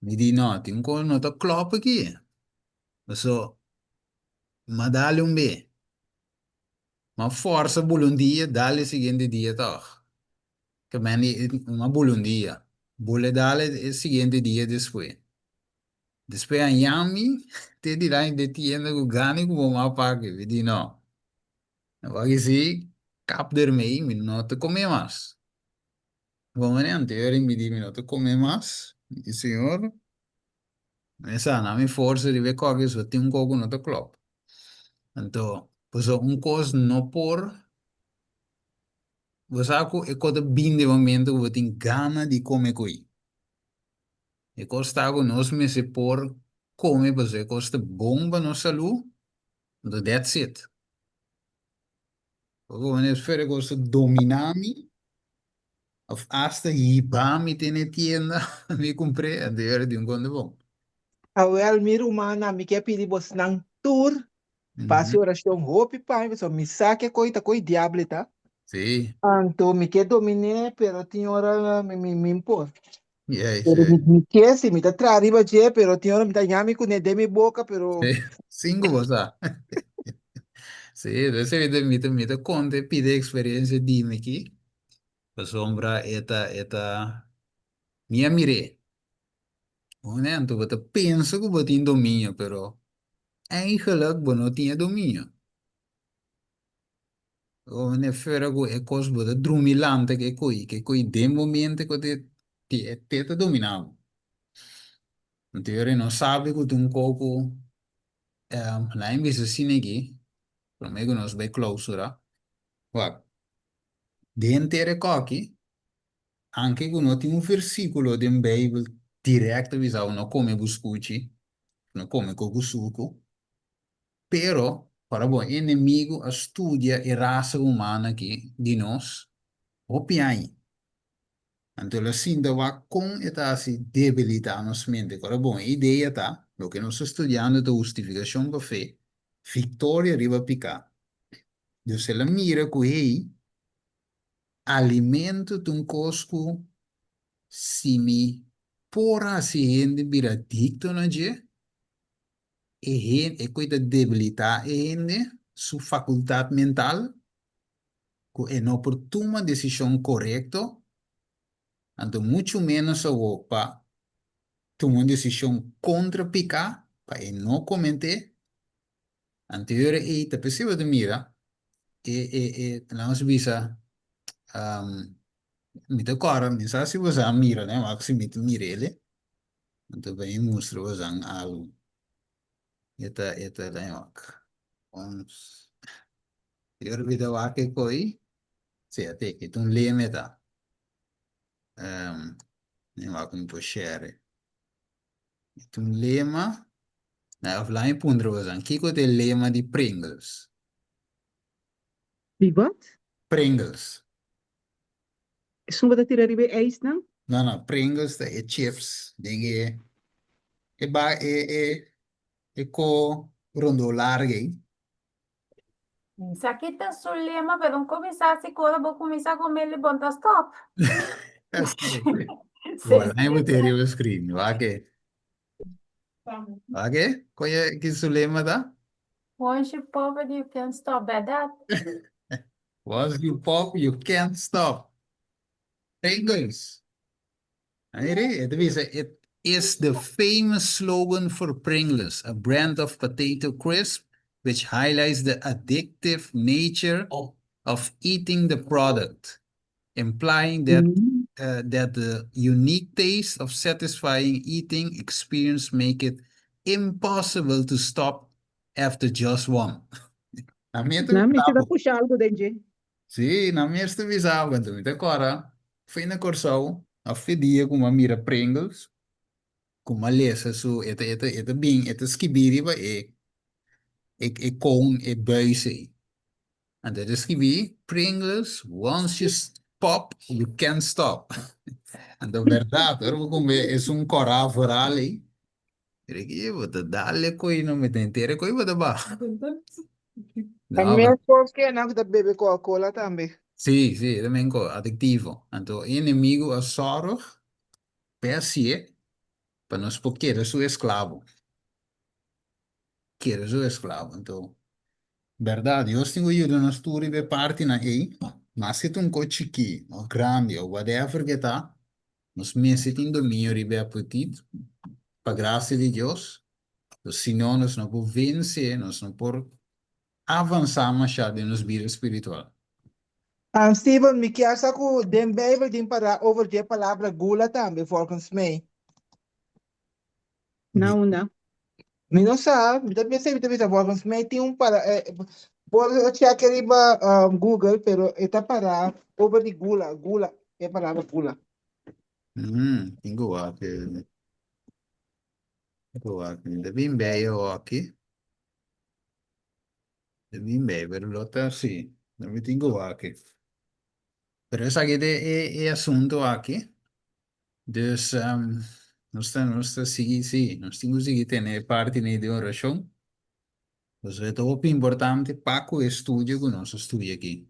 mi di no, tin un kos no ta klòp aki. Paso m'a dal un be. M'a fòrsa bula un dia, dal e siguiente dia tòg. Ke men di m'a bula un dia, bula e dal e siguiente dia despues. Despues a yami te dilanti di e tienda ku gana ku bo m'a paki. Mi di no, wak si kap dermei mi no ta kome mas. Bon mane anterior mi di mi no ta kome mas. Mi di señor, mi sa na mi forsa riba e koki so tin un kos ku no ta klòp. Anto pasobra un kos no por, bo sa ku e kos ta bin den momento ku bo tin gana di kome ko'i. E kos ta ku nos mester por kome pasobra e kos ta bon pa nos salú, anto that's it. Pasobra wanneer esfera e kos ta dominá mi òf asta hiba mi te na e tienda mi kumpr'é, anto e ora di un konta bon. Awel mi rumannan mi ke pidi bosnan tur pa hasi orashon hopi pa mi pasobra mi sa ke koi ta koi diablo e ta. Sí. Anto mi ke dominé pero tin ora mi mi mi por. Yes, Pero yes. mi mi ke si mi ta traha riba dje pero tin ora mi ta yami kuné den mi boka pero. Sí, sin ku bo sa. Sí, entonces mi ta mi ta mi ta konta e pida eksperensia di mi aki pasobra e ta e ta mi a mir'é. Bon, anto bo ta pensa ku bo tin dominio pero Eigenlijk bo no tin e dominio. Bo mester fuera ku e kos bo ta drumi lanta ku e koi, ku e koi den bo mente ku te te ta domina bo. Anto yora e no sabi ku ta un koko nan a bisa asina aki, prome ku nos bai klousura, wak, den tera e koki, anke ku no tin un versikulo den beibel dirèkt ta bisa bo no kome buskuchi, No come cu cu sucu. Pero, ora bo enemigo a studia e rasa humano aki di nos hopi aña. Anto el a sinta wak con e ta haci debilita nos mente. Ora bon e idea ta, loke nos ta studiando ta hustificacion pa fe, victoria riba pica. Dus el a mira cu hey, alimento ta un cos cu Si mi por hasi hende bira adikto na dje, e hende, e koe ta debilitá e hende su fakultat mental, ku e no por tuma desishon korekto, anto muchu ménos awor pa tuma un desishon kontra piká, pa e no kometé. Anto e ora ei ta p'esei bo ta mira e e e laga nos bisa Mi ta kòrda, mi sa si boso a mira ne, wak si mi ta mir'el, anto pa mi mustra boso algu. E ta, e ta den wak. Ons, i ora mi ta wak e koi, si a teke, e ta un lema e ta. Mi wak mi por share. E ta un lema, of laat mi puntra boso, kiko ta e lema di Pringles? Di wat? Pringles. Esun bo ta tira riba e ijsnan? No, no, Pringles ta e chips den e e ba e e e ko rondó largu ei. Esaki ta su lema, pero un kuminsá si ora bo kuminsá kom'el bo no ta stòp. Bueno, ahí bo te riba screen. Wak e. Wak e? Kon e ki su lema ta? Once you pop it, you can't stop. Bèrdat? Once you pop, you can't stop. Pringles. Mire, e ta bisa, it is the famous slogan for Pringles, a brand of potato crisp which highlights the addictive nature of eating the product, implying that that the unique taste of satisfying eating experience make it impossible to stop after just one. Na mi ta Na mi bisa ta bo. pusha algo den dje. Sí, na mi ta bisa bo. Anto mi ta kòrda fui na Kòrsou a fe dia ku mi a mira Pringles, ku mi a lesa su e ta e ta e ta bin e ta skibí riba e e e kon e buis ei. Anto e ta skibí Pringles once you pop you can't stop. Anto bèrdat ora bo kume esun kòrá vooral ei Mira ki bo ta dale koe no mi ta entere koe bo ta baha. Ta No, mes kos ke nan ku ta bebe Coca-Cola tambe. Sí, sí, e también ko adictivo. Anto e enemigo a zorg p'e hacié pa nos por keda su esclavo. Keda su esclavo. Anto, berdad, Dios tin ku yuda nos tur riba e partinan ei, maske ta un ko chikí o grandi o whatever ke ta, Nos mester tin dominio riba e apetit, pa gracia di Dios, si no nos no por vence, nos no por avansa masha den nos bida spiritual. Steven, mi kier sa ku den Bijbel tin pará over dje palabra gula tambe, volgens mij. Na unda? Mi no sa, mi ta pensa mi ta bisa volgens mij tin un para por check riba Google pero e ta para over di gula, gula, e palabra gula. Mm, tin ku wak, tin ku wak. Mi ta bin bij e hoki. Ta bin bij, pero lo ta si. No mi tin ku wak. Pero esaki ta e e asunto aki. Dus nos ta nos ta sigui sí, nos tin ku sigui tene e parti nei den orashon. Pasobra e ta hopi importante pa ku e studio ku nos a studia aki.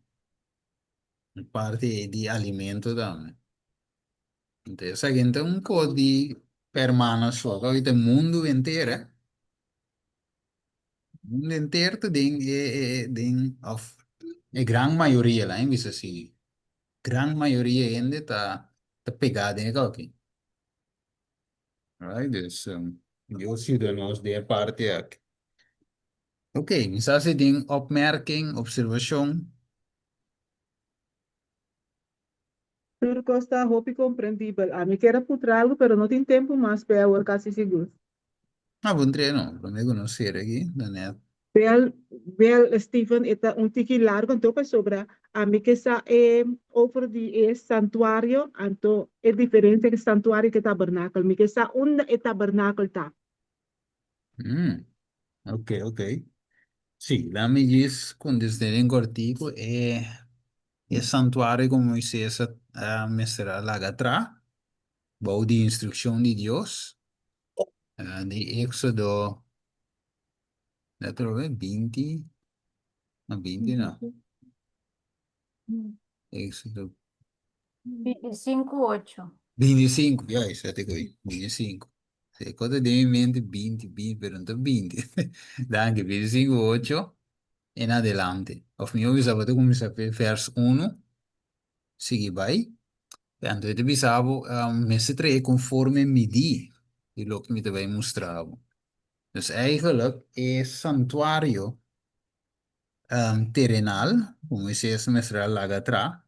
E parti ei di alimento tambe. Anto esaki no ta un kos di pa hermano so, esaki ta mundu henter eh. Mundu henter ta den e e den òf e gran mayoria laga mi bisa asi. Gran mayoria hende ta ta pegá den e koki. Alright, dus Dios yuda nos den e parti aki. Ok, mi sa si tin opmerking, observashon. Tur kos ta hopi komprendibel. Ami kier a putra algu pero no tin tempu mas p'e awor kasi sigur. Ah, bon treno. Prome ku nos sera aki, ta net. Wel, wel Steven, e ta un tiki largo anto pasobra ami ke sa e over di e santuario, anto e diferencia ke santuario ke tabernakel. Mi ke sa unda e tabernakel ta. Mm, ok, ok. Sí, laat mi djis kontest'é den kortiku. E, e santuario ku Moises a, a mester a laga tra, bou di instrukshon di Dios, di Éksodo atrobe 20, no 20 no. Éxodo 25, 8. 25, ya, esei te koe, 25. Si, kos ta den mi mente 20, 20, pero no ta 20. Danki, 25, 8 en adelante. Of mihó bisa bo ta kuminsá p'e vers 1, sigui bai. Anto e ta bisa bo, mester trae konforme midí di loke mi ta bai mustra bo. Dus eigenlijk e santuario terenal ku Moises mester a laga tra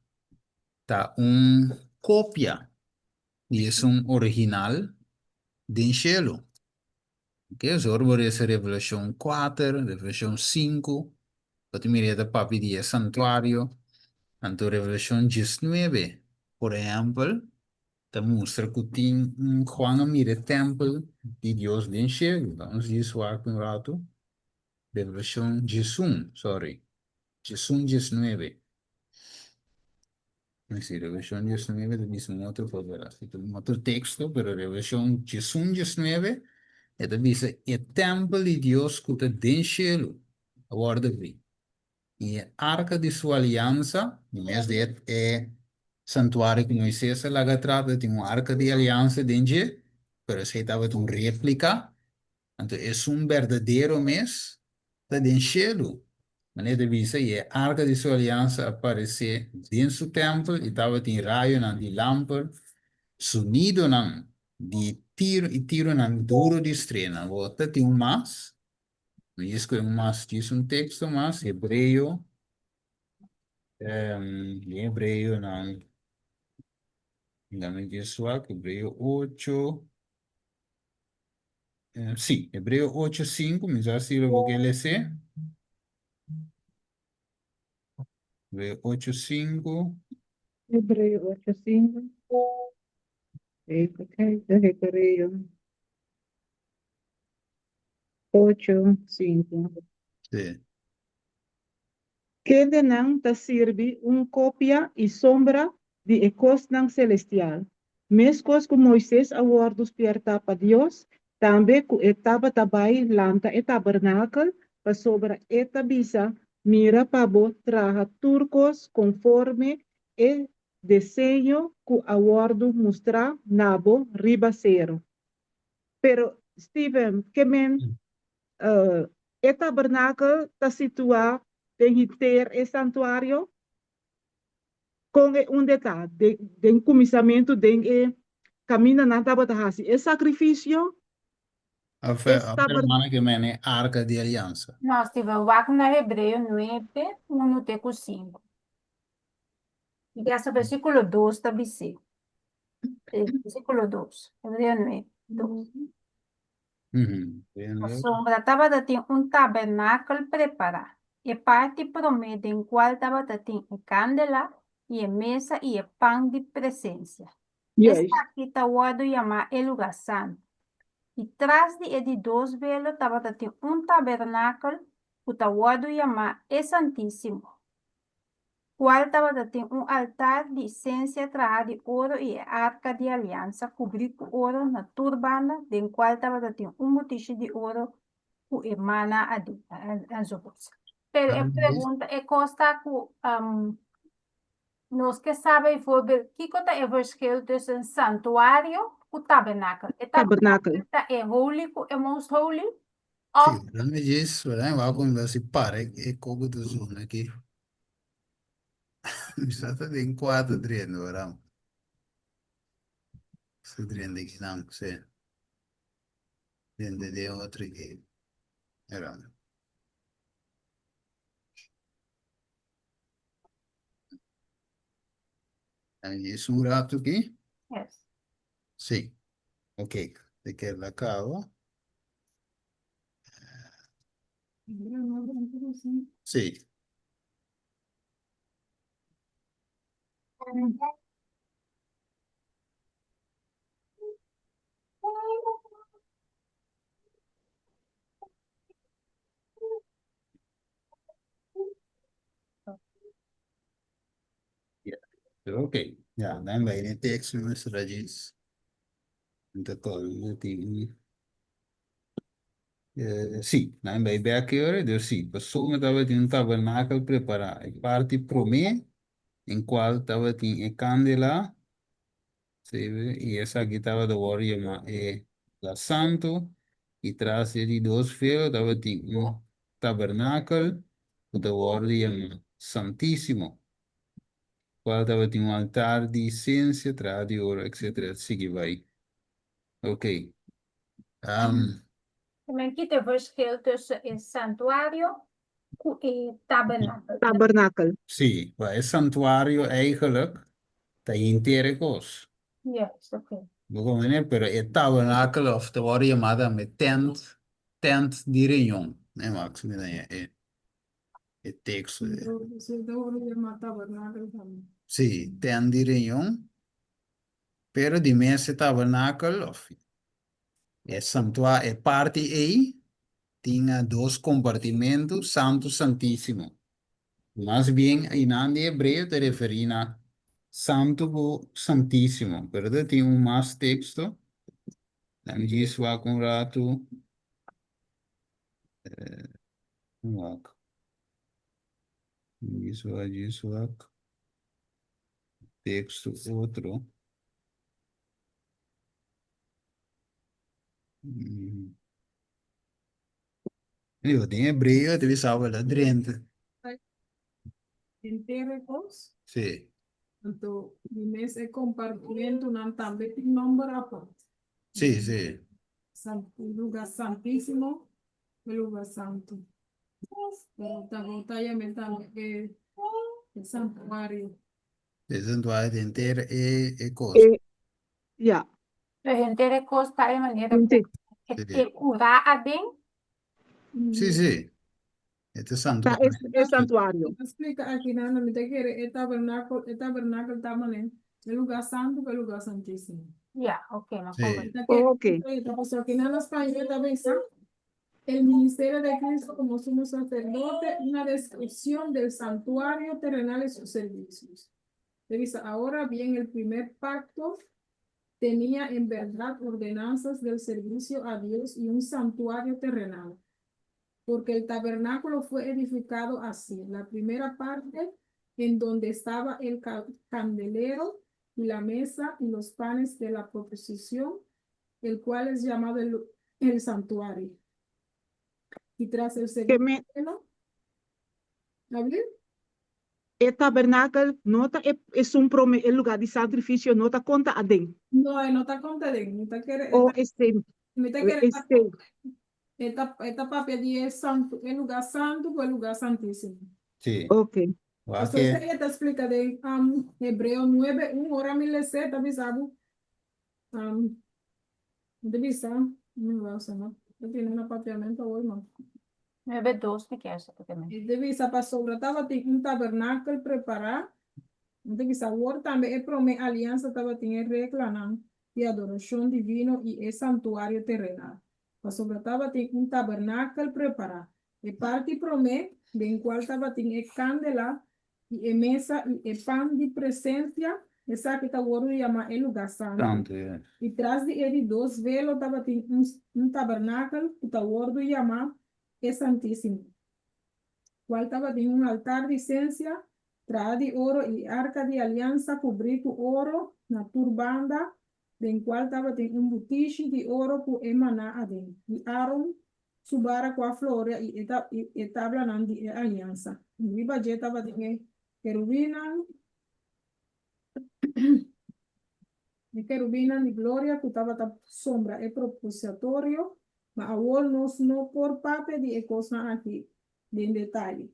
ta un kopia di esun original den shelu. Oke, so ora bo lesa Revelashon kuater, Revelashon sinku, bo ta mira e ta papia di e santuario. Anto Revelashon diesnuebe, por ehèmpel, ta mustra ku tin un Juan a mira e tèmpel di Dios den shelu. Nos djis wak un ratu. Revelashon 11, sorry, 11, 19. Si, Revelashon 19 ta bisa un otro kos, bèrdat? Si, ta un otro teksto, pero Revelashon 11, 19 e ta bisa e tèmpel di Dios ku ta den shelu a wòrdu abrí, i e arka di su aliansa, di mes di e. santuario ku Moises a laga atrás tabatin un arka di aliansa den dje, pero esei tabata un réplika. Anto esun berdadero mes ta den shelu. Manera ta bisa, i e arka di su aliansa a paresé den su tèmpel i tabatin rayonan di lamper, sonidonan di tiro i tironan duru di strena. Bo ta tin un mas? Mi djis kohe un mas, djis un teksto mas, Hebreo, den Hebreonan, dame djis wak, Hebreo ocho. Sí, Hebreo 8, 5, mi sa si lo bo ke lese. Hebreo 8, 5. Hebreo 8, 5. Ok, Hebreo 8, 5. Sí. Kendenan ta sirbi un kopia i sombra di e kosnan selestial. Meskos ku Moises a wòrdu spièrtá pa Dios, tambe ku e tabata bai lanta e tabernakel, pasobra e ta bisa, Mira pa bo traha tur kos konforme e deseño ku a wòrdu mustrá na bo riba seru. Pero, Steven, ke men E tabernakel ta situá den henter e santuario? Kon e unda ta? Den kuminsamentu den e kaminda nan tabata hasi e sakrifisio? Of hermana ke mene e arka di aliansa. Nos tin wak na Hebreo nuebe, unu te ku sinku. I hasta versíkulo dos ta bis'é. Versíkulo dos, Hebreo nuebe, dos. Pasobra tabata tin un tabernakel prepará, e parti promé den kual tabata tin e kandela i e mesa i e pan di presensia. Esaki ta wòrdu yamá e lugá santu. I tras di e di dos velo tabata tin un tabernakel ku ta wòrdu yamá e Santísimo. Kual tabata tin un altar di sensia traha di oro i e arka di aliansa kubrí ku oro na tur banda, den kual tabata tin un butishi di oro ku e mana aden, enzovoorts. Pero e pregunta, e kos ta ku nos ke sa bijvoorbeeld kiko ta e verschil tussen santuario ku tabernakel. E tabernakel ta e holy ku e most holy? Sí, dan mi djis, verdad? Mi wou cuminsa si para e coco ta zona aki. Mi sa ta den cuarto drendo, verdad? Sa drendo aki nan, sí. Drendo den otro aki, verdad? Dan mi djis un rato aki. Yes. Sí. Ok, te keda cabo. Sí. Ok, ja, dan bij de tekst, Mr. Rajis. Ta kòrda tin Sí, nan bai bek e ora, dus sí, pasobra tabatin un tabernakel prepará, e parti promé den kual tabatin e kandela, i esaki tabata wòrdu yamá e Lugá Santu, i tras di e di dos velo tabatin un tabernakel ku ta wòrdu yamá Santísimo, kual tabatin un altar di sensia traha di oro, etsetera, sigui bai. Ok. Um, Men ki ta e verschil tussen e santuario ku e tabernakel? Tabernakel. Sí, pa e santuario eigenlijk ta henter e kos. Juist, oké. Bo comprende? Pero e tabernakel of ta wòrdu yamá tambe tent, tent di reunion. Nee, Max, mi ta e e teksto. Sí, ta wòrdu yamá tabernakel tambe. Sí, tent di reunion. Pero di mes e tabernakel of e santua e parti ei tin dos kompartimentu, Santu Santísimo. Mas bien einan di hebreo ta referí na Santu ku Santísimo, pero ta tin un mas teksto. Laat mi djis wak un ratu. Wak. Djis wak, djis wak. Teksto otro. Mm. Digo, den hebreo te bisa wel drente. Henter e kos. Sí. Anto, di mes e kompartimentunan tambe tin nòmber apart. Sí, sí. San, lugar santísimo, e lugar santo. Pero ta ta yam'é tambe e, e santuario. E santuario di henter e, e kos. E, ja. E henter e kos ta e manera ku Henter. e, Sí. e kurá aden. Sí, sí. E ta Ta santuario. e, e santuario. Splika aki nan, mi ta kere e tabernákulo, e tabernákulo ta manera e lugá santu ku e lugá santísimo. Ja, oké, ma Sí. kom. Ta kere, Oké. ta pasobra aki nan na spañó ta bisa el ministerio de Cristo como sumo sacerdote, una descripción del santuario terrenal y sus servicios. Ta bisa, ahora bien, el primer pacto tenía en verdad ordenanzas del servicio a Dios y un santuario terrenal, porque el tabernáculo fue edificado así. La primera parte en donde estaba el candelero y la mesa y los panes de la proposición, el cual es llamado el santuario. Y tras el Ke segundo men, velo, ¿Gabriel? e tabernakel no ta e, esun promé, e lugá di sakrifisio no ta konta aden. No, e no ta konta aden, mi ta kere, O este, mi ta kere este. E ta papia di e santu, e lugá santu ku e lugá santísimo. Sí. Ok. Wak Pasobra e. esei e ta splika den um, Hebreo 9, 1, ora mi les'é ta bisa bo, um, mi ta bisa, mi wou sa no, ta tene na papiamentu awor no. 9, 2 mi kier sa papiamentu. E ta bisa pasobra tabatin un tabernakel prepará, mi ta bisa awor tambe e promé aliansa tabatin e reglanan di adorashon divino i e santuario terenal. Pasobra tabatin un tabernakel prepará, e parti promé, den kual tabatin e kandela i e mesa i e pan di presensia, esaki ta wòrdu yamá e lugá santu. Santu, yes. I tras di e di dos velo tabatin un un tabernakel ku ta wòrdu yamá e Santísimo, kual tabatin un altar di sensia traha di oro i e arka di aliansa kubrí ku oro na tur banda, den kual tabatin un butishi di oro ku e maná aden, i Aaron su bara ku a floria i e i e tablanan di e aliansa. Riba dje tabatin e kerubinnan, e kerubinnan di gloria ku tabata sombra e propiciatorio, ma awor nos no por papia di e kosnan aki den detaye.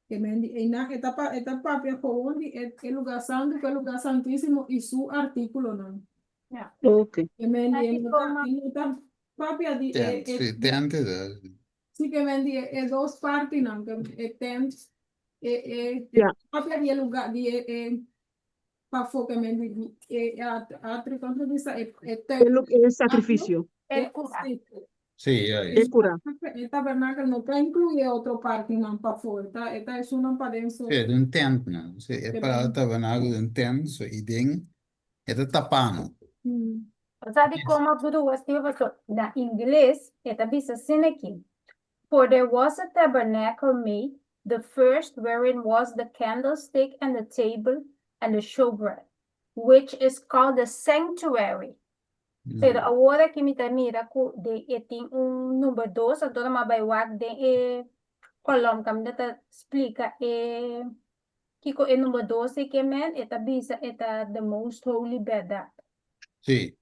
Ke men di einan e ta e ta papia gewoon di e e lugá santu ku e lugá santísimo i su artíkulonan. Ja. Ok. Ke men di e Aki no ta koma. e no ta papia di e Tent, e sí, tent e ta. Sí ke men di e e dos partinan, ke e tent e e Ja. papia di e lugá di e e pafó ke men di di e atrio kon ta bisa e e tent. E lu e sakrifisio. E kura. Sí. Sí, ya, ya. E kura. E tabernakel no ta inkluí e otro partinan pafó, e ta e ta esunnan paden so. Sí, e ta un tent nan. Sí, e palabra tabernakel ta un tent, so i den e ta tapá no. Bo sa di kon brua Steve paso na ingles e ta bisa asina aki. For there was a tabernacle made, the first wherein was the candlestick and the table and the showbread, which is called the sanctuary. Pero awor aki mi ta mira ku den e tin un number dos, anto nan a bai wak den e kolom kaminda ta splika e kiko e number dos ei ke men, e ta bisa e ta the most holy bèrdat. Sí.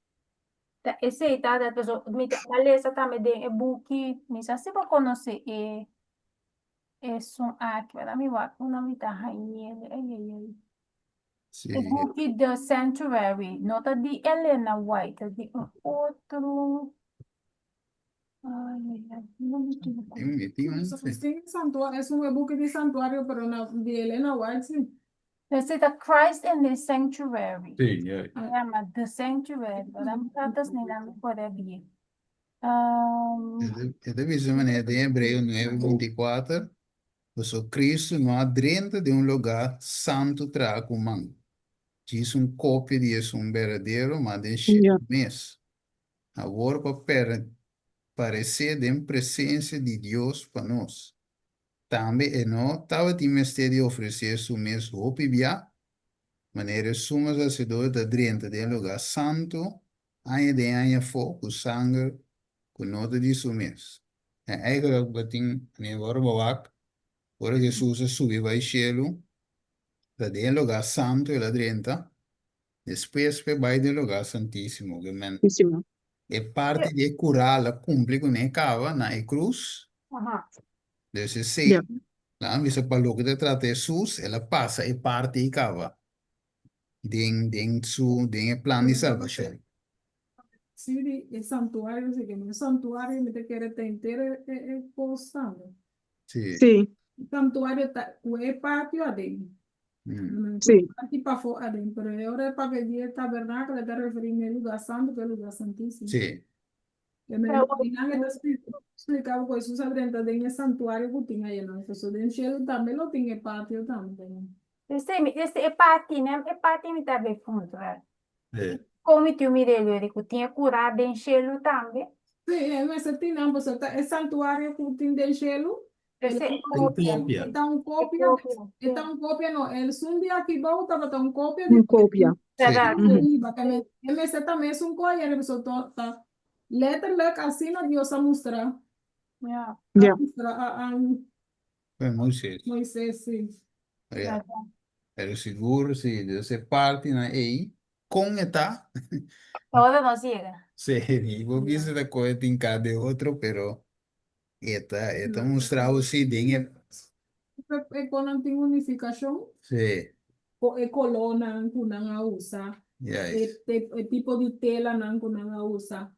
Ta esei ta dat paso mi ta lesa tambe den e buki, mi sa si bo konosé e esun aki, wèl mi wak una mi ta hañ'é, ai ai ai. Sí. E buki The Sanctuary, no ta di Elena White, ta di un otro. Ai ai ai, no mi equivoco. Tin, tin un, sí. Sí, santuario, es un buki di santuario, pero na, di Elena White, sí. Esei ta Christ in the Sanctuary. Sí, ya. Se llama The Sanctuary, ora mi tratas ni na mi por bien. Um, E ta bisa manera den Hebreo 9:24, Paso Cristo no a drenta den un lugá santu traha ku man, djis un kopia di esun berdadero, ma den shelu mes, awor pa paresé den presensia di Dios pa nos. Tambe e no tabatin mester di ofresé su mes hopi bia. Manera e sumo saserdote ta drenta den e lugá santu aña den aña afó ku sanger ku no ta di su mes. En eigenlijk bo tin manera bo ora bo wak, ora Hesus a subi bai shelu, ta den e lugá santu el a drenta, despues p'e bai den e lugá santísimo. Ke men e parti di e kural a kumpli kuné kaba na e krus. Dus esei, nan a bisa pa loke ta trata Hesus, el a pasa e parti ei kaba den den su den e plan di salbashon. Sí, di e santuario, sí, que e santuario mi ta kere ta entero e e kos tambe. Sí. Sí. E santuario ta ku e patio aden. Mm. Sí. Parti pafó aden, pero e ora e papia di e tabernáculo e ta referí na e lugar santo ku e lugar santísimo. Sí. E me nan e ta spliká ku Hesus a drenta den e santuario ku tin ayanan. Pasobra den shelu tambe lo tin e patio tambe. Este mi este e parti ne e parti mi ta bay puntra. Sí. Kon mi tin mir'e di ku tin e kurá den shelu tambe? Sí, e mester tin nan pasobra ta e santuario ku tin den shelu. Este e Un kopia. E ta un kopia, e ta un kopia no, esun di aki bou tabata un kopia di Un kopia. Bèrdat. Riba, ke men e mester ta mesun koe riba so to ta letterlijk asina Dios a mustra. Ja. A mustra a a Fue Moises. Moises, sí. Ja. Pero sigur si, dus e parti nan ei, kon e ta? Ora nos yega. Sí, mi bo bisa ta koe tin ka de otro, pero E ta, e ta mustra bo si den e. E konan tin un nifikashon. Sí. Ko e kolónan ku nan a usa. Juist. E, e tipo di telanan ku nan a usa.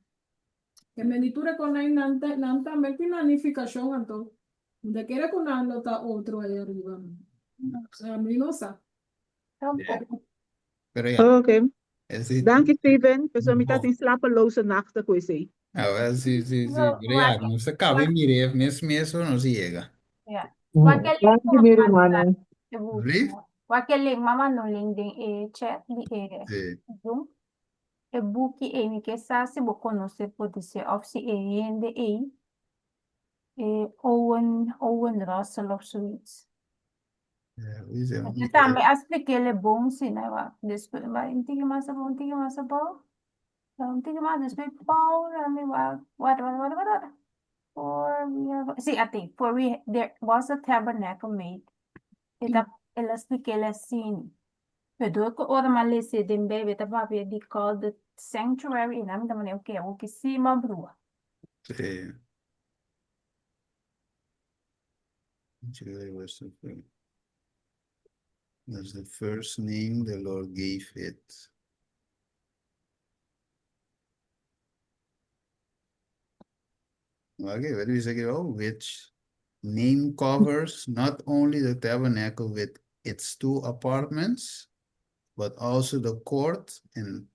E men di tur e konan ei nan ta, nan tambe tin nan nifikashon anto mi ta kere ku nan lo ta otro ei ariba. Osea mi no sa. Tampoco. Pero ya. Ok. Esei. Danki Steven, pasobra mi ta Bo. tin slapeloze nachten ku esei. Ah, wel, sí, sí, sí. No, Pero ya, wak, nos a kaba e wak, mir'é mes mes ora nos yega. ja. Wak e link Danki ku mi mama rumannan. e buki. Blief? Wak e link, mama manda un link den e chat di e Sí. Zoom. E buki ei, mi ke sa si bo konosé podisé òf si e hende ei, e Owen, Owen Russell òf zoiets. Yo tambe a splik'é bon si no wak. Despues bai un tiki mas abou, un tiki mas abou, un tiki mas, despues pou, mi wak, warda, warda, warda, warda. For we have, si ati, for we, there was a tabernacle made. E ta, el a splik'é asina. Pero door ku ora mi a lesa den Bijbel e ta papia di called the sanctuary, i nan mi ta manda, okay, awor ki si mi a brua. Sí. That's the first name the Lord gave it. Okay, wat is it? Oh, which name covers not only the tabernacle with its two apartments, but also the court and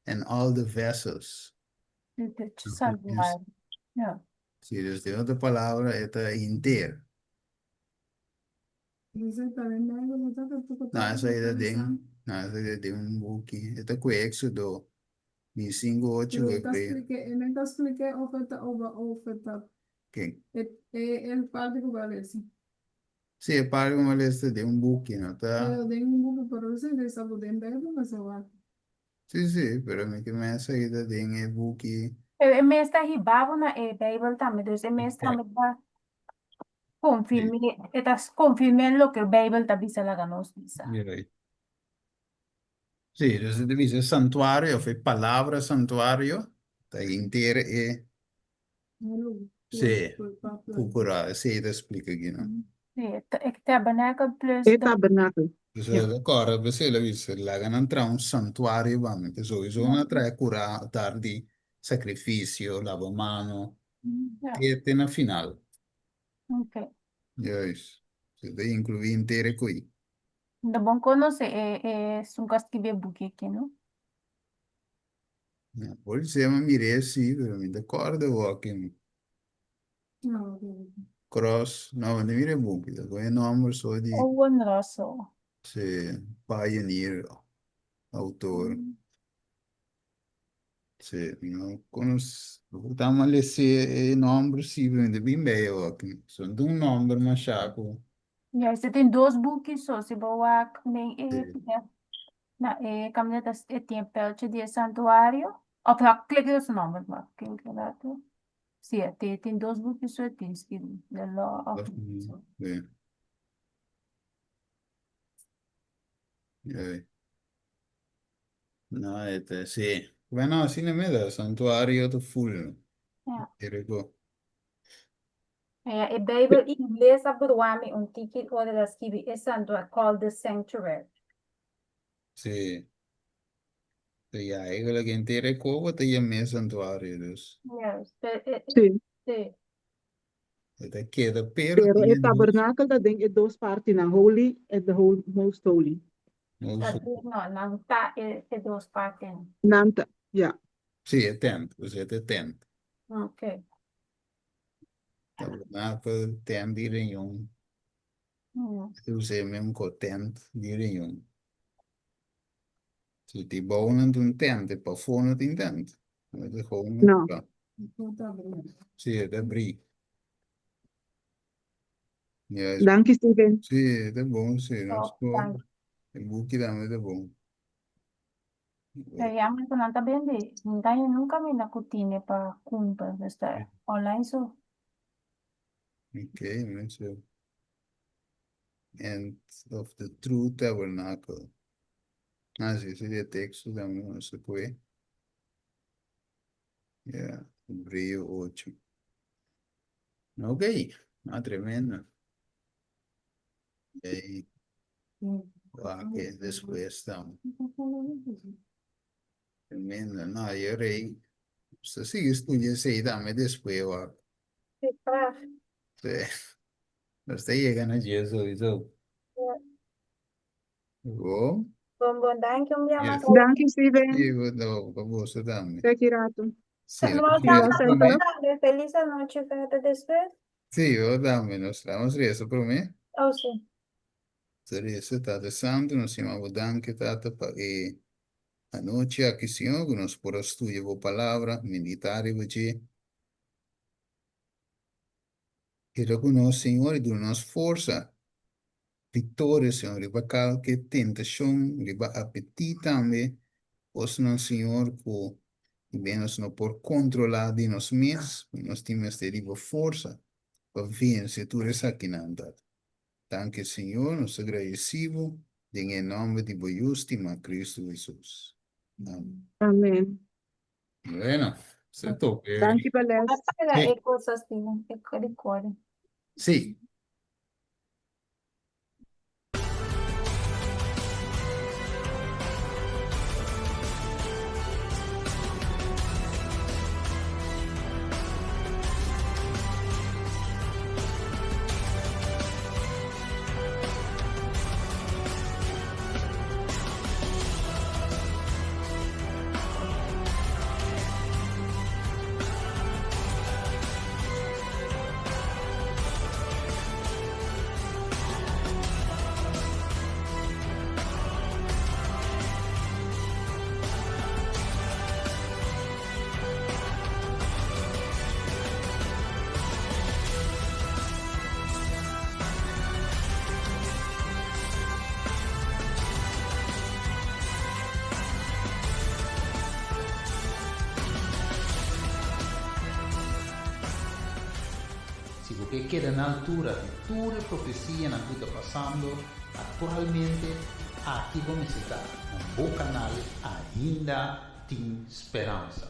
and all the vessels. Santuario. Ja. Sí, dus den otro palabra, e ta henter. No, esei ta den, no, esei ta den un buki. E ta ku Éxodo 25, 8 ku Hebreo. Ken? Sí, e parti ku mi a lesa ta den un buki, no ta. Sí, sí, pero mi ke mesa ei ta den e buki. Pero e mes ta hiba bo na e Bijbel tambe, dus e mes tambe ta konfirm'é, e ta konfirm'é loke Bijbel ta bisa laga nos bisa. Juist. Sí, dus e ta bisa santuario of e palabra santuario ta henter e Sí, kukura, esei ta splika aki no. Sí, e tabernakel plus E tabernakel. Dus e ta kòrda p'esei el a bisa, laga nan traha un santuario pa mi, pasobra nan a traha kura altar di sakrifisio, laba mano, te te na final. Ok. Juist. Se ta inkluí henter e koi. Ta bon konosé e esun ku a skibi e buki aki, no? Ja, por ser mi mir'é sí, pero mi ta kòrda wòk en Cross, no, mi ta mira e buki, ta kon e nòmber so di. Owen Russell. Sí, pioneer, autor. Sí, mi no konos, bo ta mal les'é e nòmber sí, pero mi ta bin bei wòk. So no ta un nòmber masha ku. Ja, esei tin dos buki so, si bo wak den e. Sí. Na e kaminda ta e tin e pèltje di e santuario. Of no, klik riba su nòmber, wak klik un ratu. Sí, e tin, e tin dos buki su e tin skirbi, The Law of Sí. Ja. No, e ta, sí. Bueno, asina mi da, santuario ta full. Ja. Ergo. Ja, e Bijbel ingles a brua mi un tiki ora el a skibi e santuario, called the sanctuary. Sí. Ja, eigenlijk henter e kobo ta yam'é santuario, dus. Juist, e, e, Sí. sí. E ta keda, pero Pero tin e e dos. tabernakel ta den e dos partinan, Holy en the Hol Most Holy. Most Ta Holy. di, no, nan ta e, e dos partinan. Nan ta, ja. Sí, e tent, dus e ta e tent. Ok. Tabernakel, tent di reunion. E usa e mesmo ko tent di reunion. Si ti bou nan tin un tent, e pafó no tin tent. E ta gewoon No. Si, e ta brí. Ja, Danki, Steven. Si, e ta bon, si. Nos Oh, por, danki. e buki tambe ta bon. Pero ya mi nan ta bende. Nunca nunca mi na kutine pa kumpra. Dus ta online so. Ok, mensen. End of the True Tabernacle. Ah, sí, ese de texto también, no se puede. Ja, Hebreo 8. Ok, ah, tremendo. Ey, wak despues tam. Tremendo. No, yo rei. Usted sigue estudia esei tambe despues wak. Sí, graag. Sí. Usted llega na dje sowieso. Ja. Bo? Bon, bon, danki un dia mas. Yes. Danki, Steven. Sí, bo, no, pa boso tambe. Te aki rato. Sí, Nos nos Sí, reza hasta promé. luego. tambe. Feliz anochi, fíjate después. Sí, yo tambe. Nos damos reza promé. Oh, sí. Ta reza, Tata Santu, nos yama bo danki, Tata, pa e anochi aki, Señor, ku nos por a studia bo palabra, meditá riba dje. Keda ku nos, Señor, i duna nos forsa, viktoria, Señor, riba kalke tentashon, riba apetit tambe, kosnan, Señor, ku be nos no por kontrolá di nos mes, nos tin mester di bo forsa pa vense tur esakinan, Tata. Danki, Señor, nos ta gradisí bo den e nòmber di bo Yu stimá, Kristu Hesus. Amen. Amen. Bueno, se tope. Danki pa les. Apaga Sí. e cosas, Steven, e recording. Sí. Si bo ke keda na altura di tur e profesianan ku ta pasando aktualmente, aki bo mester ta na bo kanal Ainda Tin Speransa.